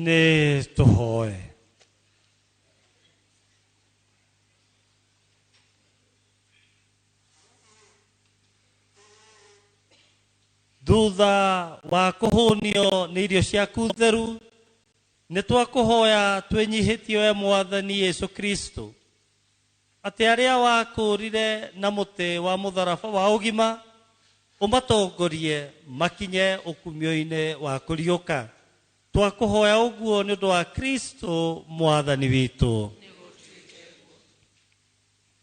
Nĩ tũhoe. Thutha wa kũhũnio nĩ irio ciaku theru, nĩ twakũhoya twĩnyihĩtie we Mwathani Yesu Kristo, atĩ arĩa wakũũrire na mũtĩ wa mũtharaba wa ũgima ũmatongorie makinye ũkumio-inĩ wa kũriũka. Twakũhoya ũguo nĩ ũndũ wa Kristo Mwathani witũ.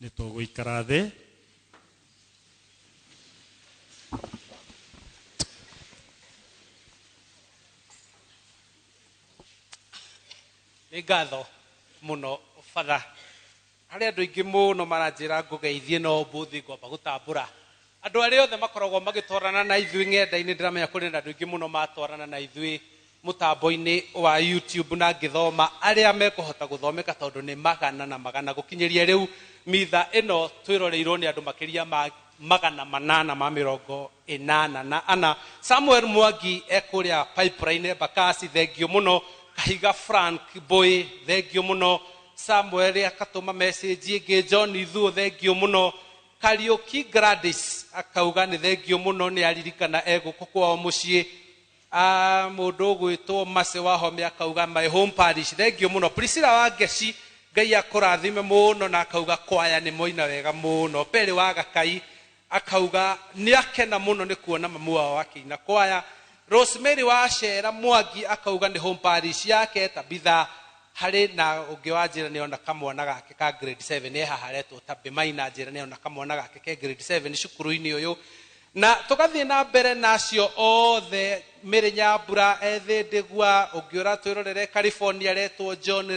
Nĩ tũgũikara thĩ. Nĩ ngatho mũno batha. Harĩ andũ aingĩ mũno maranjĩra ngũgeithie no mbũthĩ ngwamba gũtambũra. Andũ arĩa othe makoragwo magĩtwarana na ithuĩ ng'enda-inĩ, ndĩramenya kũrĩ na andũ aingĩ mũno matwarana na ithuĩ mũtambo-inĩ wa YouTube na ngĩthoma arĩa mekũhota gũthomeka tondũ nĩ magana na magana. Gũkinyĩria rĩu mitha ĩno twĩroreirwo nĩ andũ makĩria ma 884. Samuel Mwangi ekũrĩa Pipeline Embakasi, thengio mũno. Kahiga Frank Boy, thengio mũno. Samuel akatũma message ĩngĩ. John Ithuo, thengio mũno. Kariũki Gladys akauga nĩ thengio mũno, nĩ aririkana egũkũ kwao mũciĩ. Mũndũ ũgwĩtwo Mase wa Home akauga my home parish, thengio mũno. Priscilla wa Ngeci, Ngai akũrathime mũno, na akauga kwaya nĩ moina wega mũno. Pere wa Gakai akauga nĩ akena mũno nĩ kuona mamu wao akĩina kwaya. Rosemary wa Cera Mwangi akauga nĩ home parish yake. Tabitha harĩ na ũngĩ wa njĩra nĩ ona kamwana gake ka grade 7 e haha aretwo Tabĩ Maina, njĩra nĩ ona kamwana gake ke grade 7 cukuru-inĩ ũyũ. Na tũgathiĩ na mbere na acio othe, Mary Nyambura ethĩ Ndĩgua, ũngĩ ũratwĩrorere California aretwo John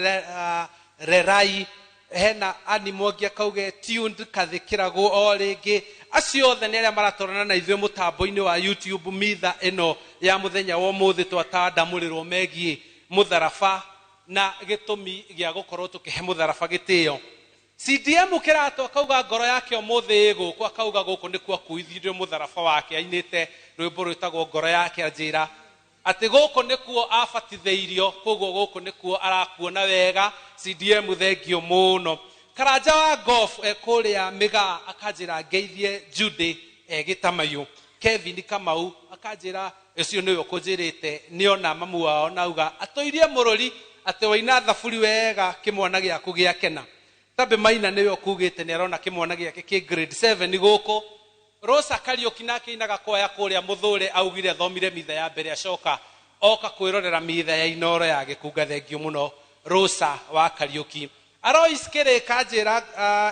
Rerai, hena Annie Mwangi akauge tuned kathĩkĩragwo o rĩngĩ. Acio othe nĩ arĩa maratwarana na ithuĩ mũtambo-inĩ wa YouTube mitha ĩno ya mũthenya wa ũmũthĩ twatandamũrĩrwo megiĩ mũtharaba na gĩtũmi gĩa gũkorwo tũkĩhe mũtharaba gĩtĩo. CDM kĩratũ akauga ngoro yake ũmũthĩ ĩ gũkũ, akauga gũkũ nĩkuo akuithirio mũtharaba wake, ainĩte rwĩmbo rwĩtagwo ngoro yake, anjĩra atĩ gũkũ nĩkuo abatithĩirio, koguo gũkũ nĩkuo arakuona wega. CDM thengio mũno. Karanja wa golf kũrĩa Mĩgaa akanjĩra ngeithie Judy Gĩtamaiyũ. Kevin Kamau akanjĩra ũcio nĩwe ũkũnjĩrĩte nĩona mamu wao na auga atũirie mũrũri atĩ waina thaburi wega kĩmwana gĩaku gĩakena. Tabĩ Maina nĩwe ũkugĩte nĩ arona kĩmwana gĩake kĩ grade 7 gũkũ. Rosa Kariũki nake ainaga kwaya kũrĩa Mũthũre, augire athomire mitha ya mbere acoka oka kwĩrorera mitha ya Inooro ya Gĩkunga, thengio mũno Rosa wa Kariũki. Alois Kĩrĩka anjĩra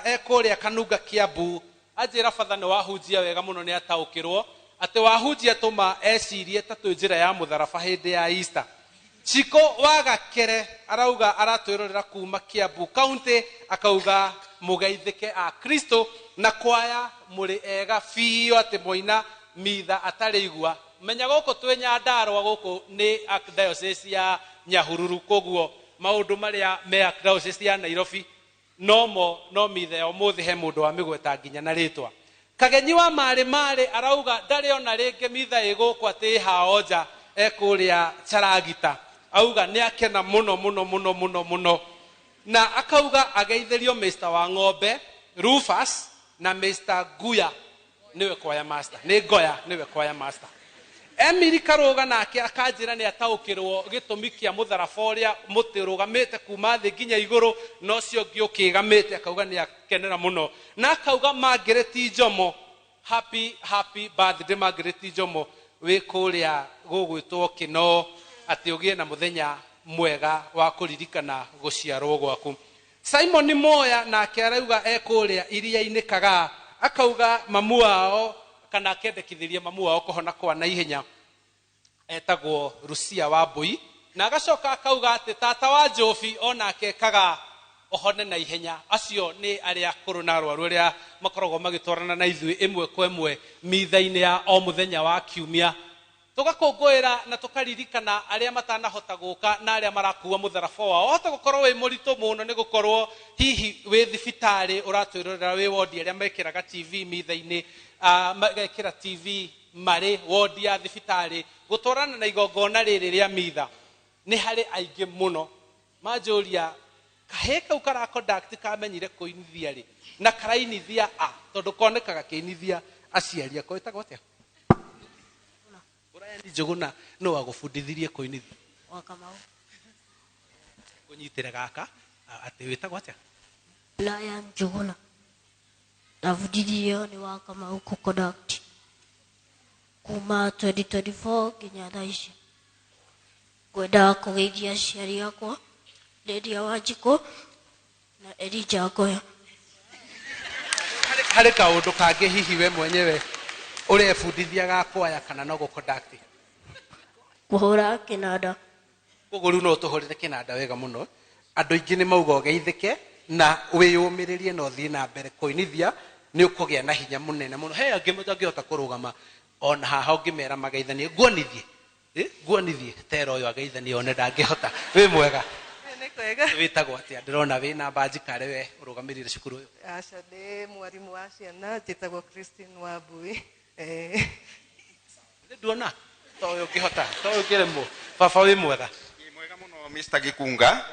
ekũrĩa Kanunga Kiambu, anjĩra batha nĩ wahunjia wega mũno, nĩ ataũkĩrwo atĩ wahunjia tũma ecirie ta twĩ njĩra ya mũtharaba hĩndĩ ya Easter. Chiko wa Gakere arauga aratwĩrorera kuma Kiambu County, akauga mũgeithĩke a Kristo na kwaya mũrĩ ega biũ, atĩ moina mitha atarĩ igua. Menya gũkũ twĩ Nyandarũa, gũkũ nĩ Archdiocese ya Nyahururu, koguo maũndũ marĩa me Archdiocese ya Nairobi nomo no mitha ya ũmũthĩ he mũndũ wa mĩgweta nginya na rĩtwa. Kagenyi wa Marĩ Marĩ arauga ndarĩ ona rĩngĩ mitha ĩ gũkũ atĩ ĩ hao nja ekũrĩa Charagita, auga nĩ akena mũno mũno mũno mũno mũno, na akauga ageithĩrio Mr wa Ng'ombe Rufus na Mr Guya nĩwe kwaya master, nĩ Ngoya nĩwe kwaya master. Emily Karũga nake akanjĩra nĩ ataũkĩrwo gĩtũmi kĩa mũtharaba ũrĩa mũtĩ ũrũgamĩte kuma thĩ nginya igũrũ na ũcio ũngĩ ũkĩgamĩte, akauga nĩ akenera mũno, na akauga Margaret Njomo, happy happy birthday Margaret Njomo wĩ kũrĩa gũgwĩtwo Kĩno, atĩ ũgĩe na mũthenya mwega wa kũririkana gũciarwo gwaku. Simon Moya nake arauga ekũrĩa iria-inĩ Kagaa, akauga mamu wao kana akendekithĩria mamu wao kũhona kwa naihenya etagwo Rusia wa Mbui, na agacoka akauga atĩ tata wa Njobi onake Kagaa ũhone na ihenya. Acio nĩ arĩa akũrũ na arwaru arĩa makoragwo magĩtwarana na ithuĩ ĩmwe kwa ĩmwe mitha-inĩ ya o mũthenya wa kiumia. Tũgakũngũĩra na tũkaririkana arĩa matanahota gũka na arĩa marakua mũtharaba wao. Wahota gũkorwo wĩ mũritũ mũno nĩ gũkorwo hihi wĩ thibitarĩ ũratwĩrorera wĩ wondi, arĩa mekĩraga TV mitha-inĩ, magekĩra TV marĩ wondi ya thibitarĩ gũtwarana na igongona rĩrĩ rĩa mitha. Nĩ harĩ aingĩ mũno manjũria kahĩĩ kau kara conduct kamenyire kũinithia rĩ na karainithia a tondũ konekaga kĩinithia aciari ako. Wĩtagwo atĩa? Brian Njũgũna. Nũ wagũbundithirie kũinithia? Wa Kamau. Kũnyitĩra gaka atĩ wĩtagwo atĩa? Brian Njũgũna. Ndabundithirio nĩ wa Kamau kũ-conduct kuma 2024 nginya thaa ici. Ngwenda kũgeithia aciari akwa, Lydia Wanjikũ na Elijah Ngoya. Harĩ kaũndũ kangĩ hihi we mwenyewe ũrebundithia ga kwaya kana no gũ-conduct? Kũhũra kĩnanda. Koguo rĩu no ũtũhũrĩre kĩnanda wega mũno. Andũ aingĩ nĩ mauga ũgeithĩke na wĩyũmĩrĩrie na ũthiĩ na mbere kũinithia, nĩ ũkũgĩa na hinya mũnene mũno. He angĩ matangĩhota kũrũgama ona haha ũngĩmera mageithanie, nguonithie, nguonithie tera ũyũ ageithanie one ndangĩhota. Wĩ mwega? Nĩ kwega. Wĩtagwo atĩa? Ndĩrona wĩna mbanji karĩ we ũrũgamĩrĩire cukuru ũyũ. Aca, ndĩ mwarimũ wa ciana, njĩtagwo Christine Wambui. Nĩ nduona to ũyũ ũngĩhota, to ũyũ ũngĩremwo. Baba, wĩ mwega? Mũno Mr. Gikunga,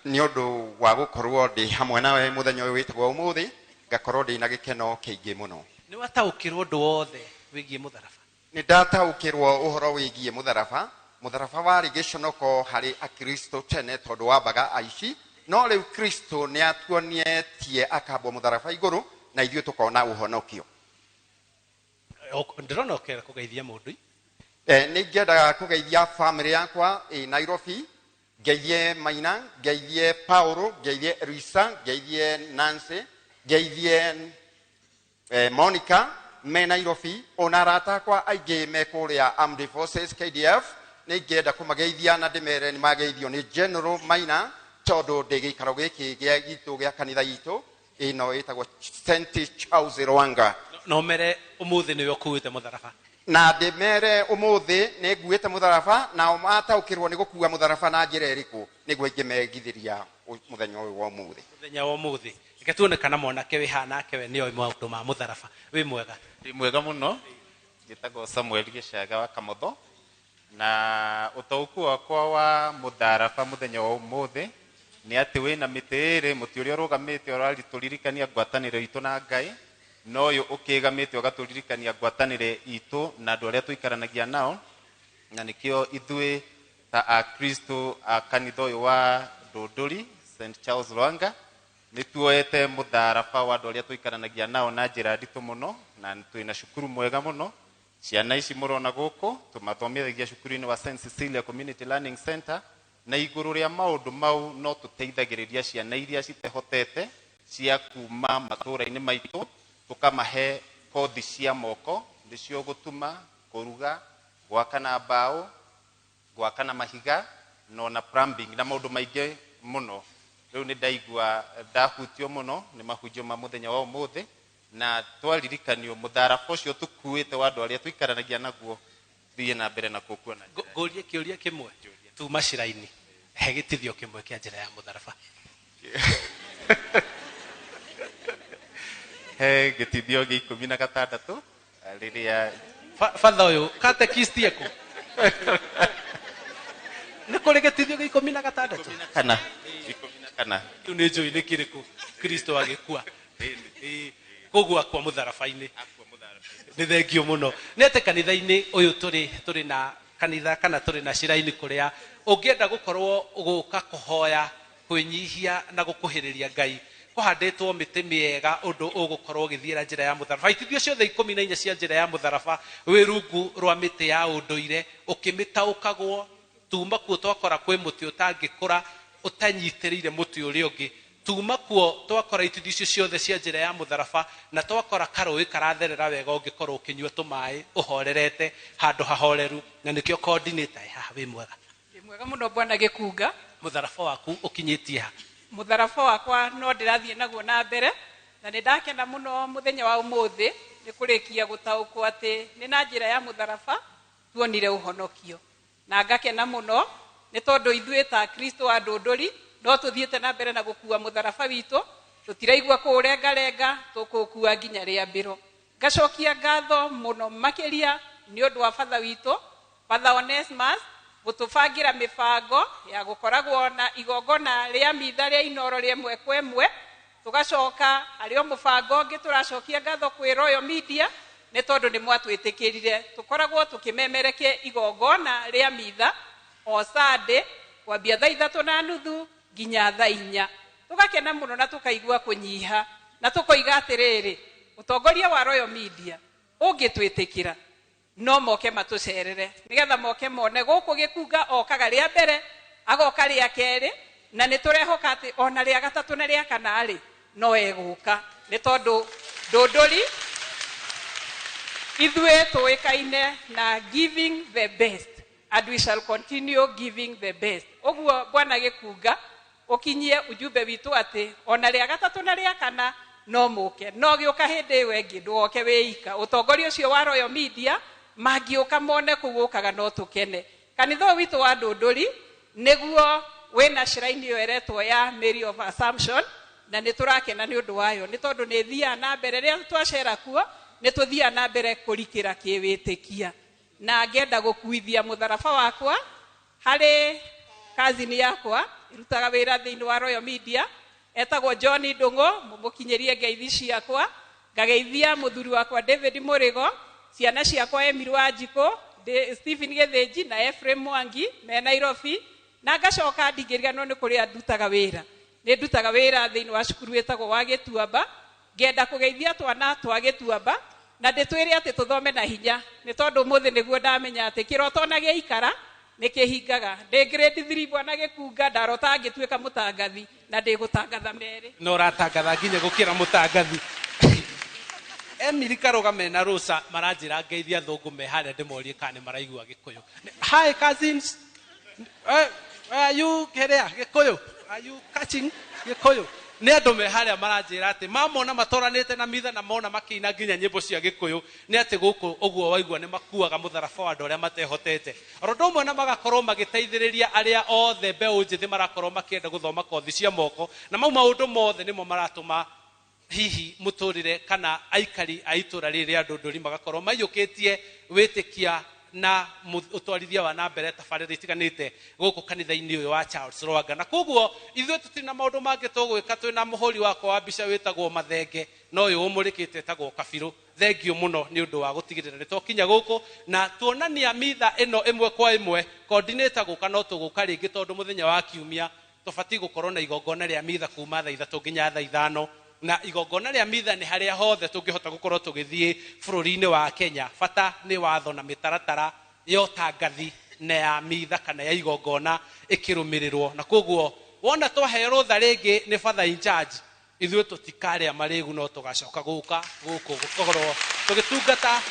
nĩ ũndũ wa gũkorwo ndĩ hamwe nawe mũthenya ũyũ wĩtagwo ũmũthĩ, ngakorwo ndĩ na gĩkeno kĩingĩ mũno. Nĩ wataũkĩrwo ũndũ wothe wĩgiĩ mũtharaba? Nĩ ndataũkĩrwo ũhoro wĩgiĩ mũtharaba. Mũtharaba warĩ gĩconoko harĩ akristo tene tondũ wambaga aici, no rĩu Kristo nĩ atuonietie akambwo mũtharaba igũrũ na ithuĩ tũkona ũhonokio. Ndĩrona ũkĩenda kũgeithia mũndũ. Nĩ ingĩendaga kũgeithia family yakwa ĩ Nairobi, ngeithie Maina, ngeithie Paulo, ngeithie Risa, ngeithie Nancy, ngeithie Monica me Nairobi, ona arata akwa aingĩ me kũrĩa Armed Forces KDF. Nĩ ingĩenda kũmageithia na ndĩmere nĩ mageithio nĩ General Maina, tondũ ndĩ gĩikaro gĩkĩ gĩa gitũ gĩa kanitha itũ ĩno ĩtagwo St Charles Lwanga. No mere ũmũthĩ nĩwe ũkuĩte mũtharaba. Na ndĩmere ũmũthĩ nĩ nguĩte mũtharaba, nao mataũkĩrwo nĩ gũkua mũtharaba na njĩra ĩrĩkũ nĩguo ingĩmegithĩria mũthenya ũyũ wa ũmũthĩ. Mũthenya wa ũmũthĩ reke tuone kana mwanake wĩ haha nake we nĩoĩ maũndũ ma mũtharaba. Wĩ mwega? Ndĩ mwega mũno. Njĩtagwo Samuel Gĩcaga wa Kamotho, na ũtaũku wakwa wa mũtharaba mũthenya wa ũmũthĩ nĩ atĩ wĩna mĩtĩ ĩrĩ. Mũtĩ ũrĩa ũrũgamĩte ũratũririkania ngwatanĩro itũ na Ngai, na ũyũ ũkĩgamĩte ũgatũririkania ngwatanĩro itũ na andũ arĩa tũikaranagia nao. Na nĩkĩo ithuĩ ta akristo a kanitha ũyũ wa Ndũndũri St Charles Lwanga nĩ tuoete mũtharaba wa andũ arĩa tũikaranagia nao na njĩra nditũ mũno, na twĩna cukuru mwega mũno. Ciana ici mũrona gũkũ tũmathomithagia cukuru-inĩ wa St Cecilia Community Learning Center, na igũrũ rĩa maũndũ mau no tũteithagĩrĩria ciana iria citehotete cia kuma matũũra-inĩ maitũ, tũkamahe kothi cia moko, nĩcio gũtuma, kũruga, gwaka na mbaũ, gwaka na mahiga, na ona plumbing na maũndũ maingĩ mũno. Rĩu nĩ ndaigua ndahutio mũno nĩ mahunjio ma mũthenya wa ũmũthĩ, na twaririkanio mũtharaba ũcio tũkuĩte wa andũ arĩa tũikaranagia naguo, thiĩ na mbere na kũkua na Ngũrie kĩũria kĩmwe. Tuma ciraini, he gĩtithio kĩmwe kĩa njĩra ya mũtharaba. He gĩtithio gĩa 16 rĩrĩa Batha ũyũ katekisti eku nĩ kũrĩ gĩtithio gĩa 16? Kana 14. Kĩu nĩ njũĩ nĩ kĩrĩkũ. Kristo agĩkua. Ĩĩ, koguo akua mũtharaba-inĩ. Nĩ thengio mũno. Nĩ atĩ kanitha-inĩ ũyũ tũrĩ na kanitha kana tũrĩ na ciraini kũrĩa ũngĩenda gũkorwo gũka kũhoya, kwĩnyihia na gũkuhĩrĩria Ngai, kũhandĩtwo mĩtĩ mĩega ũndũ ũgũkorwo ũgĩthiĩra njĩra ya mũtharaba. Itithio ciothe 14 cia njĩra ya mũtharaba wĩ rungu rwa mĩtĩ ya ũndũire ũkĩmĩtaũkagwo. Tuma kuo twakora kwĩ mũtĩ ũtangĩkũra ũtanyitĩrĩire mũtĩ ũrĩa ũngĩ. Tuma kuo twakora itithio icio ciothe cia njĩra ya mũtharaba, na twakora karũĩ karatherera wega ũngĩkorwo ũkĩnyua tũmaĩ ũhorerete handũ hahoreru, na nĩkĩo coordinator ĩ haha. Wĩ mwega? Ndĩ mwega mũno, bwana Gĩkunga. Mũtharaba waku ũkinyĩtie ha? Mũtharaba wakwa no ndĩrathiĩ naguo na mbere, na nĩ ndakena mũno mũthenya wa ũmũthĩ nĩ kũrĩkia gũtaũkwo atĩ nĩ na njĩra ya mũtharaba tuonire ũhonokio, na ngakena mũno nĩ tondũ ithuĩ ta Kristo a Ndũndũri no tũthiĩte na mbere na gũkua mũtharaba witũ, tũtiraigua kũũrengarenga, tũkũũkua nginya rĩambĩro. Ngacokia ngatho mũno makĩria nĩ ũndũ wa batha witũ, Father Onesmus, Gũtũbangĩra mĩbango ya gũkoragwo na igongona rĩa mitha rĩa Inoro rĩa ĩmwe kwa ĩmwe. Tũgacoka harĩ o mũbango ũngĩ tũracokia ngatho kwĩ Royal Media nĩ tondũ nĩ mwatwĩtĩkĩrire tũkoragwo tũkĩmemerekia igongona rĩa mitha o Sunday kwambia thaa 3:30 nginya thaa 4. Tũgakena mũno na tũkaigua kũnyiha na tũkoiga atĩrĩrĩ, ũtongoria wa Royal Media ũngĩtwĩtĩkĩra no moke matũcerere nĩgetha moke mone gũkũ Gĩkunga okaga rĩa mbere, agoka rĩa kerĩ, na nĩ tũrehoka atĩ ona rĩa gatatũ na rĩa kana rĩ no egũka, nĩ tondũ Ndũndũri ithuĩ tũĩkaine na giving the best and we shall continue giving the best. Ũguo bwana Gĩkunga ũkinyie ujumbe witũ atĩ ona rĩa gatatũ na rĩa kana no mũke, no gĩũka hĩndĩ ĩyo ĩngĩ ndũgoke wĩika. Ũtongoria ũcio wa Royal Media mangĩũka mone kũu ũkaga no tũkene. Kanitha ũyũ witũ wa Ndũndũri nĩguo wĩna shrine ĩyo ĩretwo ya Mary of Assumption, na nĩ tũrakena nĩ ũndũ wayo nĩ tondũ nĩ ĩthiaga na mbere. Rĩrĩa twacera kuo nĩ tũthiaga na mbere kũrikĩra kĩwĩtĩkia. Na ngenda gũkuithia mũtharaba wakwa harĩ kazini yakwa ĩrutaga wĩra thĩinĩ wa Royal Media etagwo John Ndung'u, mũmũkinyĩrie ngeithi ciakwa. Ngageithia mũthuri wakwa David Mũrĩgo, ciana ciakwa Emily Wanjikũ, Stephen Gĩthĩnji na Ephraim Mwangi me Nairobi. Na ngacoka ndingĩriganĩrwo nĩ kũrĩa ndutaga wĩra. Nĩ ndutaga wĩra thĩinĩ wa cukuru wĩtagwo wa Gĩtuamba. Ngenda kũgeithia twana twa Gĩtuamba na ndĩtwĩre atĩ tũthome na hinya, nĩ tondũ ũmũthĩ nĩguo ndamenya atĩ kĩroto ona gĩaikara nĩ kĩhingaga. Ndĩ grade 3 bwana Gĩkunga, ndarota ngĩtuĩka mũtangathi na ndĩgũtangatha merĩ. Na ũratangatha nginya gũkĩra mũtangathi. Emily Karuga mena Rosa maranjĩra ngeithia athũngũ me harĩa ndĩmorie kana nĩ maraigua Gĩkũyũ. Hi cousins. Are you kĩrĩa Gĩkũyũ? Are you catching Gĩkũyũ? Nĩ andũ me harĩa maranjĩra atĩ mamona matoranĩte na mitha na mona makĩina nginya nyĩmbo cia Gĩkũyũ, nĩ atĩ gũkũ ũguo waigua nĩ makuaga mũtharaba wa andũ arĩa matehotete. Oro ũndũ ũmwe na magakorwo magĩteithĩrĩria arĩa othe mbeũ njĩthĩ marakorwo makĩenda gũthoma kothi cia moko, na mau maũndũ mothe nĩmo maratũma hihi mũtũrĩre kana aikari a itũra rĩrĩ rĩa Ndũndũri magakorwo maiyũkĩtie wĩtĩkia na ũtwarithia wa na mbere tabarĩra itiganĩte gũkũ kanitha-inĩ ũyũ wa Charles Lwanga. Na koguo ithuĩ tũtirĩ na maũndũ mangĩ tũgwĩka, twĩna mũhũri wakwa wa mbica wĩtagwo Mathenge, na ũyũ ũmũrĩkĩte etagwo Kabirũ. Thengiũ mũno nĩ ũndũ wa gũtigĩrĩra nĩ twakinya gũkũ na tuonania mitha ĩno ĩmwe kwa ĩmwe. Coordinator gũka no tũgũka rĩngĩ tondũ mũthenya wa kiumia tũbatiĩ gũkorwo na igongona rĩa mitha kuma thaa 3 nginya thaa 5, na igongona rĩa mitha nĩ harĩa hothe tũngĩhota gũkorwo tũgĩthiĩ bũrũri-inĩ wa Kenya. Bata nĩ watho na mĩtaratara ya ũtangathi na ya mitha kana ya igongona ĩkĩrũmĩrĩrwo. Na koguo wona twaheo rũtha rĩngĩ nĩ father in charge, ithuĩ tũtikarĩa marĩgu no tũgacoka gũka gũkũ gũkorwo tũgĩtungata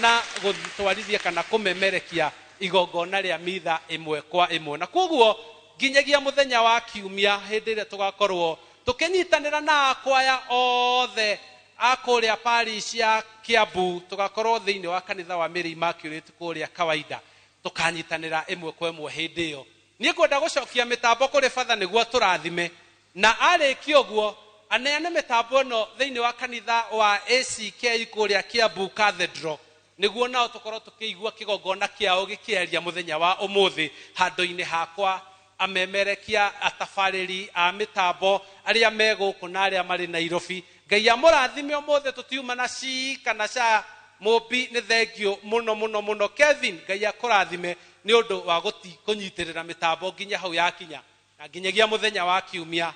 na gũtwarithia kana kũmemerekia igongona rĩa mitha ĩmwe kwa ĩmwe. Na koguo nginyagia mũthenya wa kiumia hĩndĩ ĩrĩa tũgakorwo tũkĩnyitanĩra na akwaya othe a kũrĩa parish ya Kiambu, tũgakorwo thĩinĩ wa kanitha wa Mary Immaculate kũrĩa kawaida, tũkanyitanĩra ĩmwe kwa ĩmwe hĩndĩ ĩyo. Niĩ ngwenda gũcokia mĩtambo kũrĩ batha nĩguo tũrathime, na arĩkia ũguo aneane mĩtambo ĩno thĩinĩ wa kanitha wa ACK kũrĩa Kiambu Cathedral, nĩguo nao tũkorwo tũkĩigua kĩgongona kĩao gĩkĩaria mũthenya wa ũmũthĩ handũ-inĩ hakwa. Amemerekia atabarĩri a mĩtambo arĩa me gũkũ na arĩa marĩ Nairobi, Ngai amũrathime ũmũthĩ. Tũtiuma na ci kana ca mũmbi, nĩ thengiũ mũno mũno mũno. Kevin, Ngai akũrathime nĩ ũndũ wa kũnyitĩrĩra mĩtambo nginya hau yakinya na nginyagia mũthenya wa kiumia.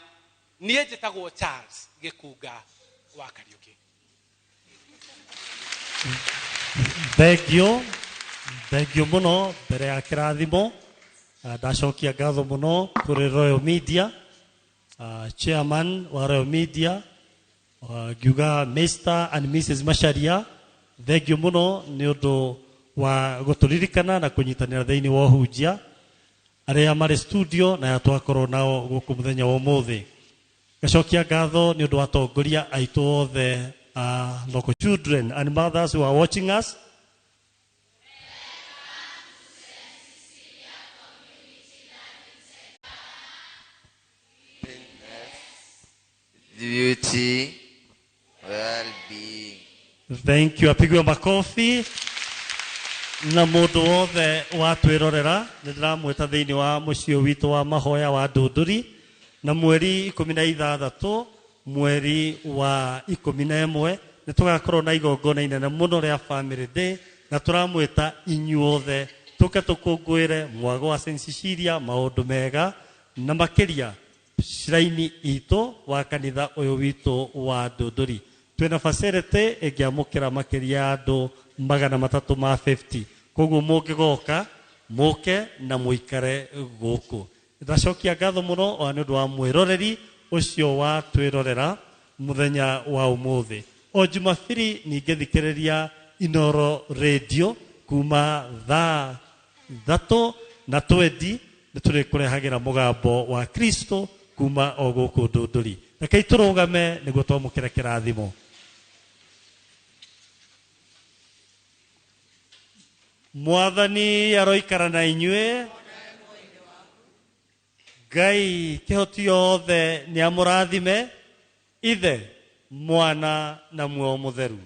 Niĩ njĩtagwo Charles Gĩkunga wa Kariũki. Thengiũ, thengiũ mũno mbere ya kĩrathimo. Ndacokia ngatho mũno kũrĩ Royal Media, chairman wa Royal Media, ngiuga Mr and Mrs Macharia, thengiũ mũno nĩ ũndũ wa gũtũririkana na kũnyitanĩra thĩinĩ wa ũhunjia arĩa marĩ studio na aya twakorwo nao gũkũ mũthenya wa ũmũthĩ. Ngacokia ngatho nĩ ũndũ wa atongoria aitũ othe a local children and mothers who are watching us. Beauty, well-being. Thank you. Apigwe makofi. Na mũndũ wothe watwĩrorera nĩ ndĩramwĩta thĩinĩ wa mũciĩ witũ wa mahoya wa Ndũndũri, na mweri 16 mweri wa 11 nĩ tũgakorwo na igongona inene mũno rĩa Family Day, na tũramwĩta inyuothe tũke tũkũngũĩre mwago wa St. Cecilia maũndũ mega na makĩria shrine itũ wa kanitha ũyũ witũ wa Ndũndũri. Twĩna facility ĩngĩamũkĩra makĩria ya andũ 350, koguo mũngĩgoka mũke na mũikare gũkũ. Ndacokia ngatho mũno o nĩ ũndũ wa mwĩroreri ũcio wa twĩrorera mũthenya wa ũmũthĩ. O Jumapili ningĩ thikĩrĩria Inoro Radio kuma thaa 3:20 nĩ tũrĩkũrehagĩra mũgambo wa Kristo kuma o gũkũ Ndũndũri. Rekei tũrũgame nĩguo twamũkĩre kĩrathimo. Mwathani aroikara na inyuĩ. Ngai kĩhoti yothe nĩ amũrathime, Ithe, Mwana na Muoyo Mũtheru.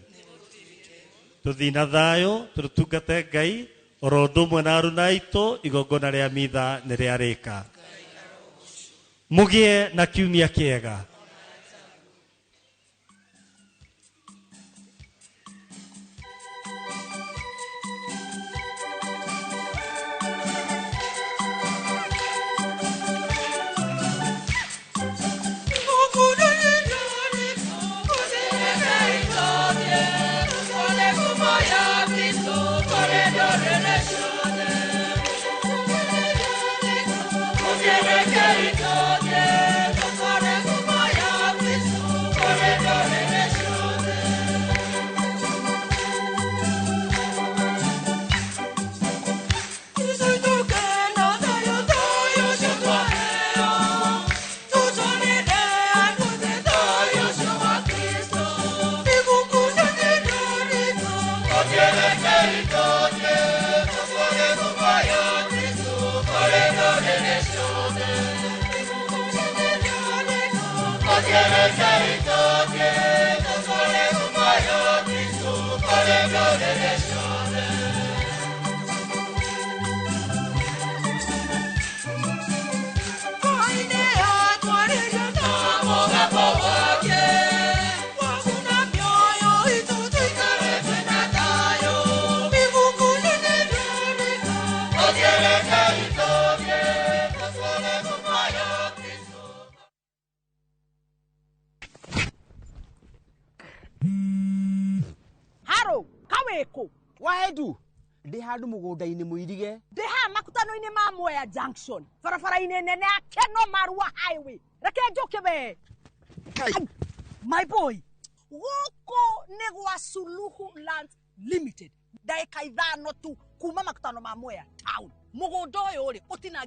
Tũthiĩ na thayũ, tũtungate Ngai oro ũndũ ũmwe na aruna aitũ, igongona rĩa mitha nĩ rĩarĩka. Mũgĩe na kiumia kĩega. Waedu ndi handu mugunda-ini muirige ndi haha makutano-inĩ ma Mwea Junction barabara-inĩ nene ya Keno Marua Highway. Reke njoke we. My boy, gũkũ nĩ gwa Suluhu Land Limited, ndagĩka 5 tu kuma makutano ma Mwea town. Mũgũnda ũyũ rĩ ũtina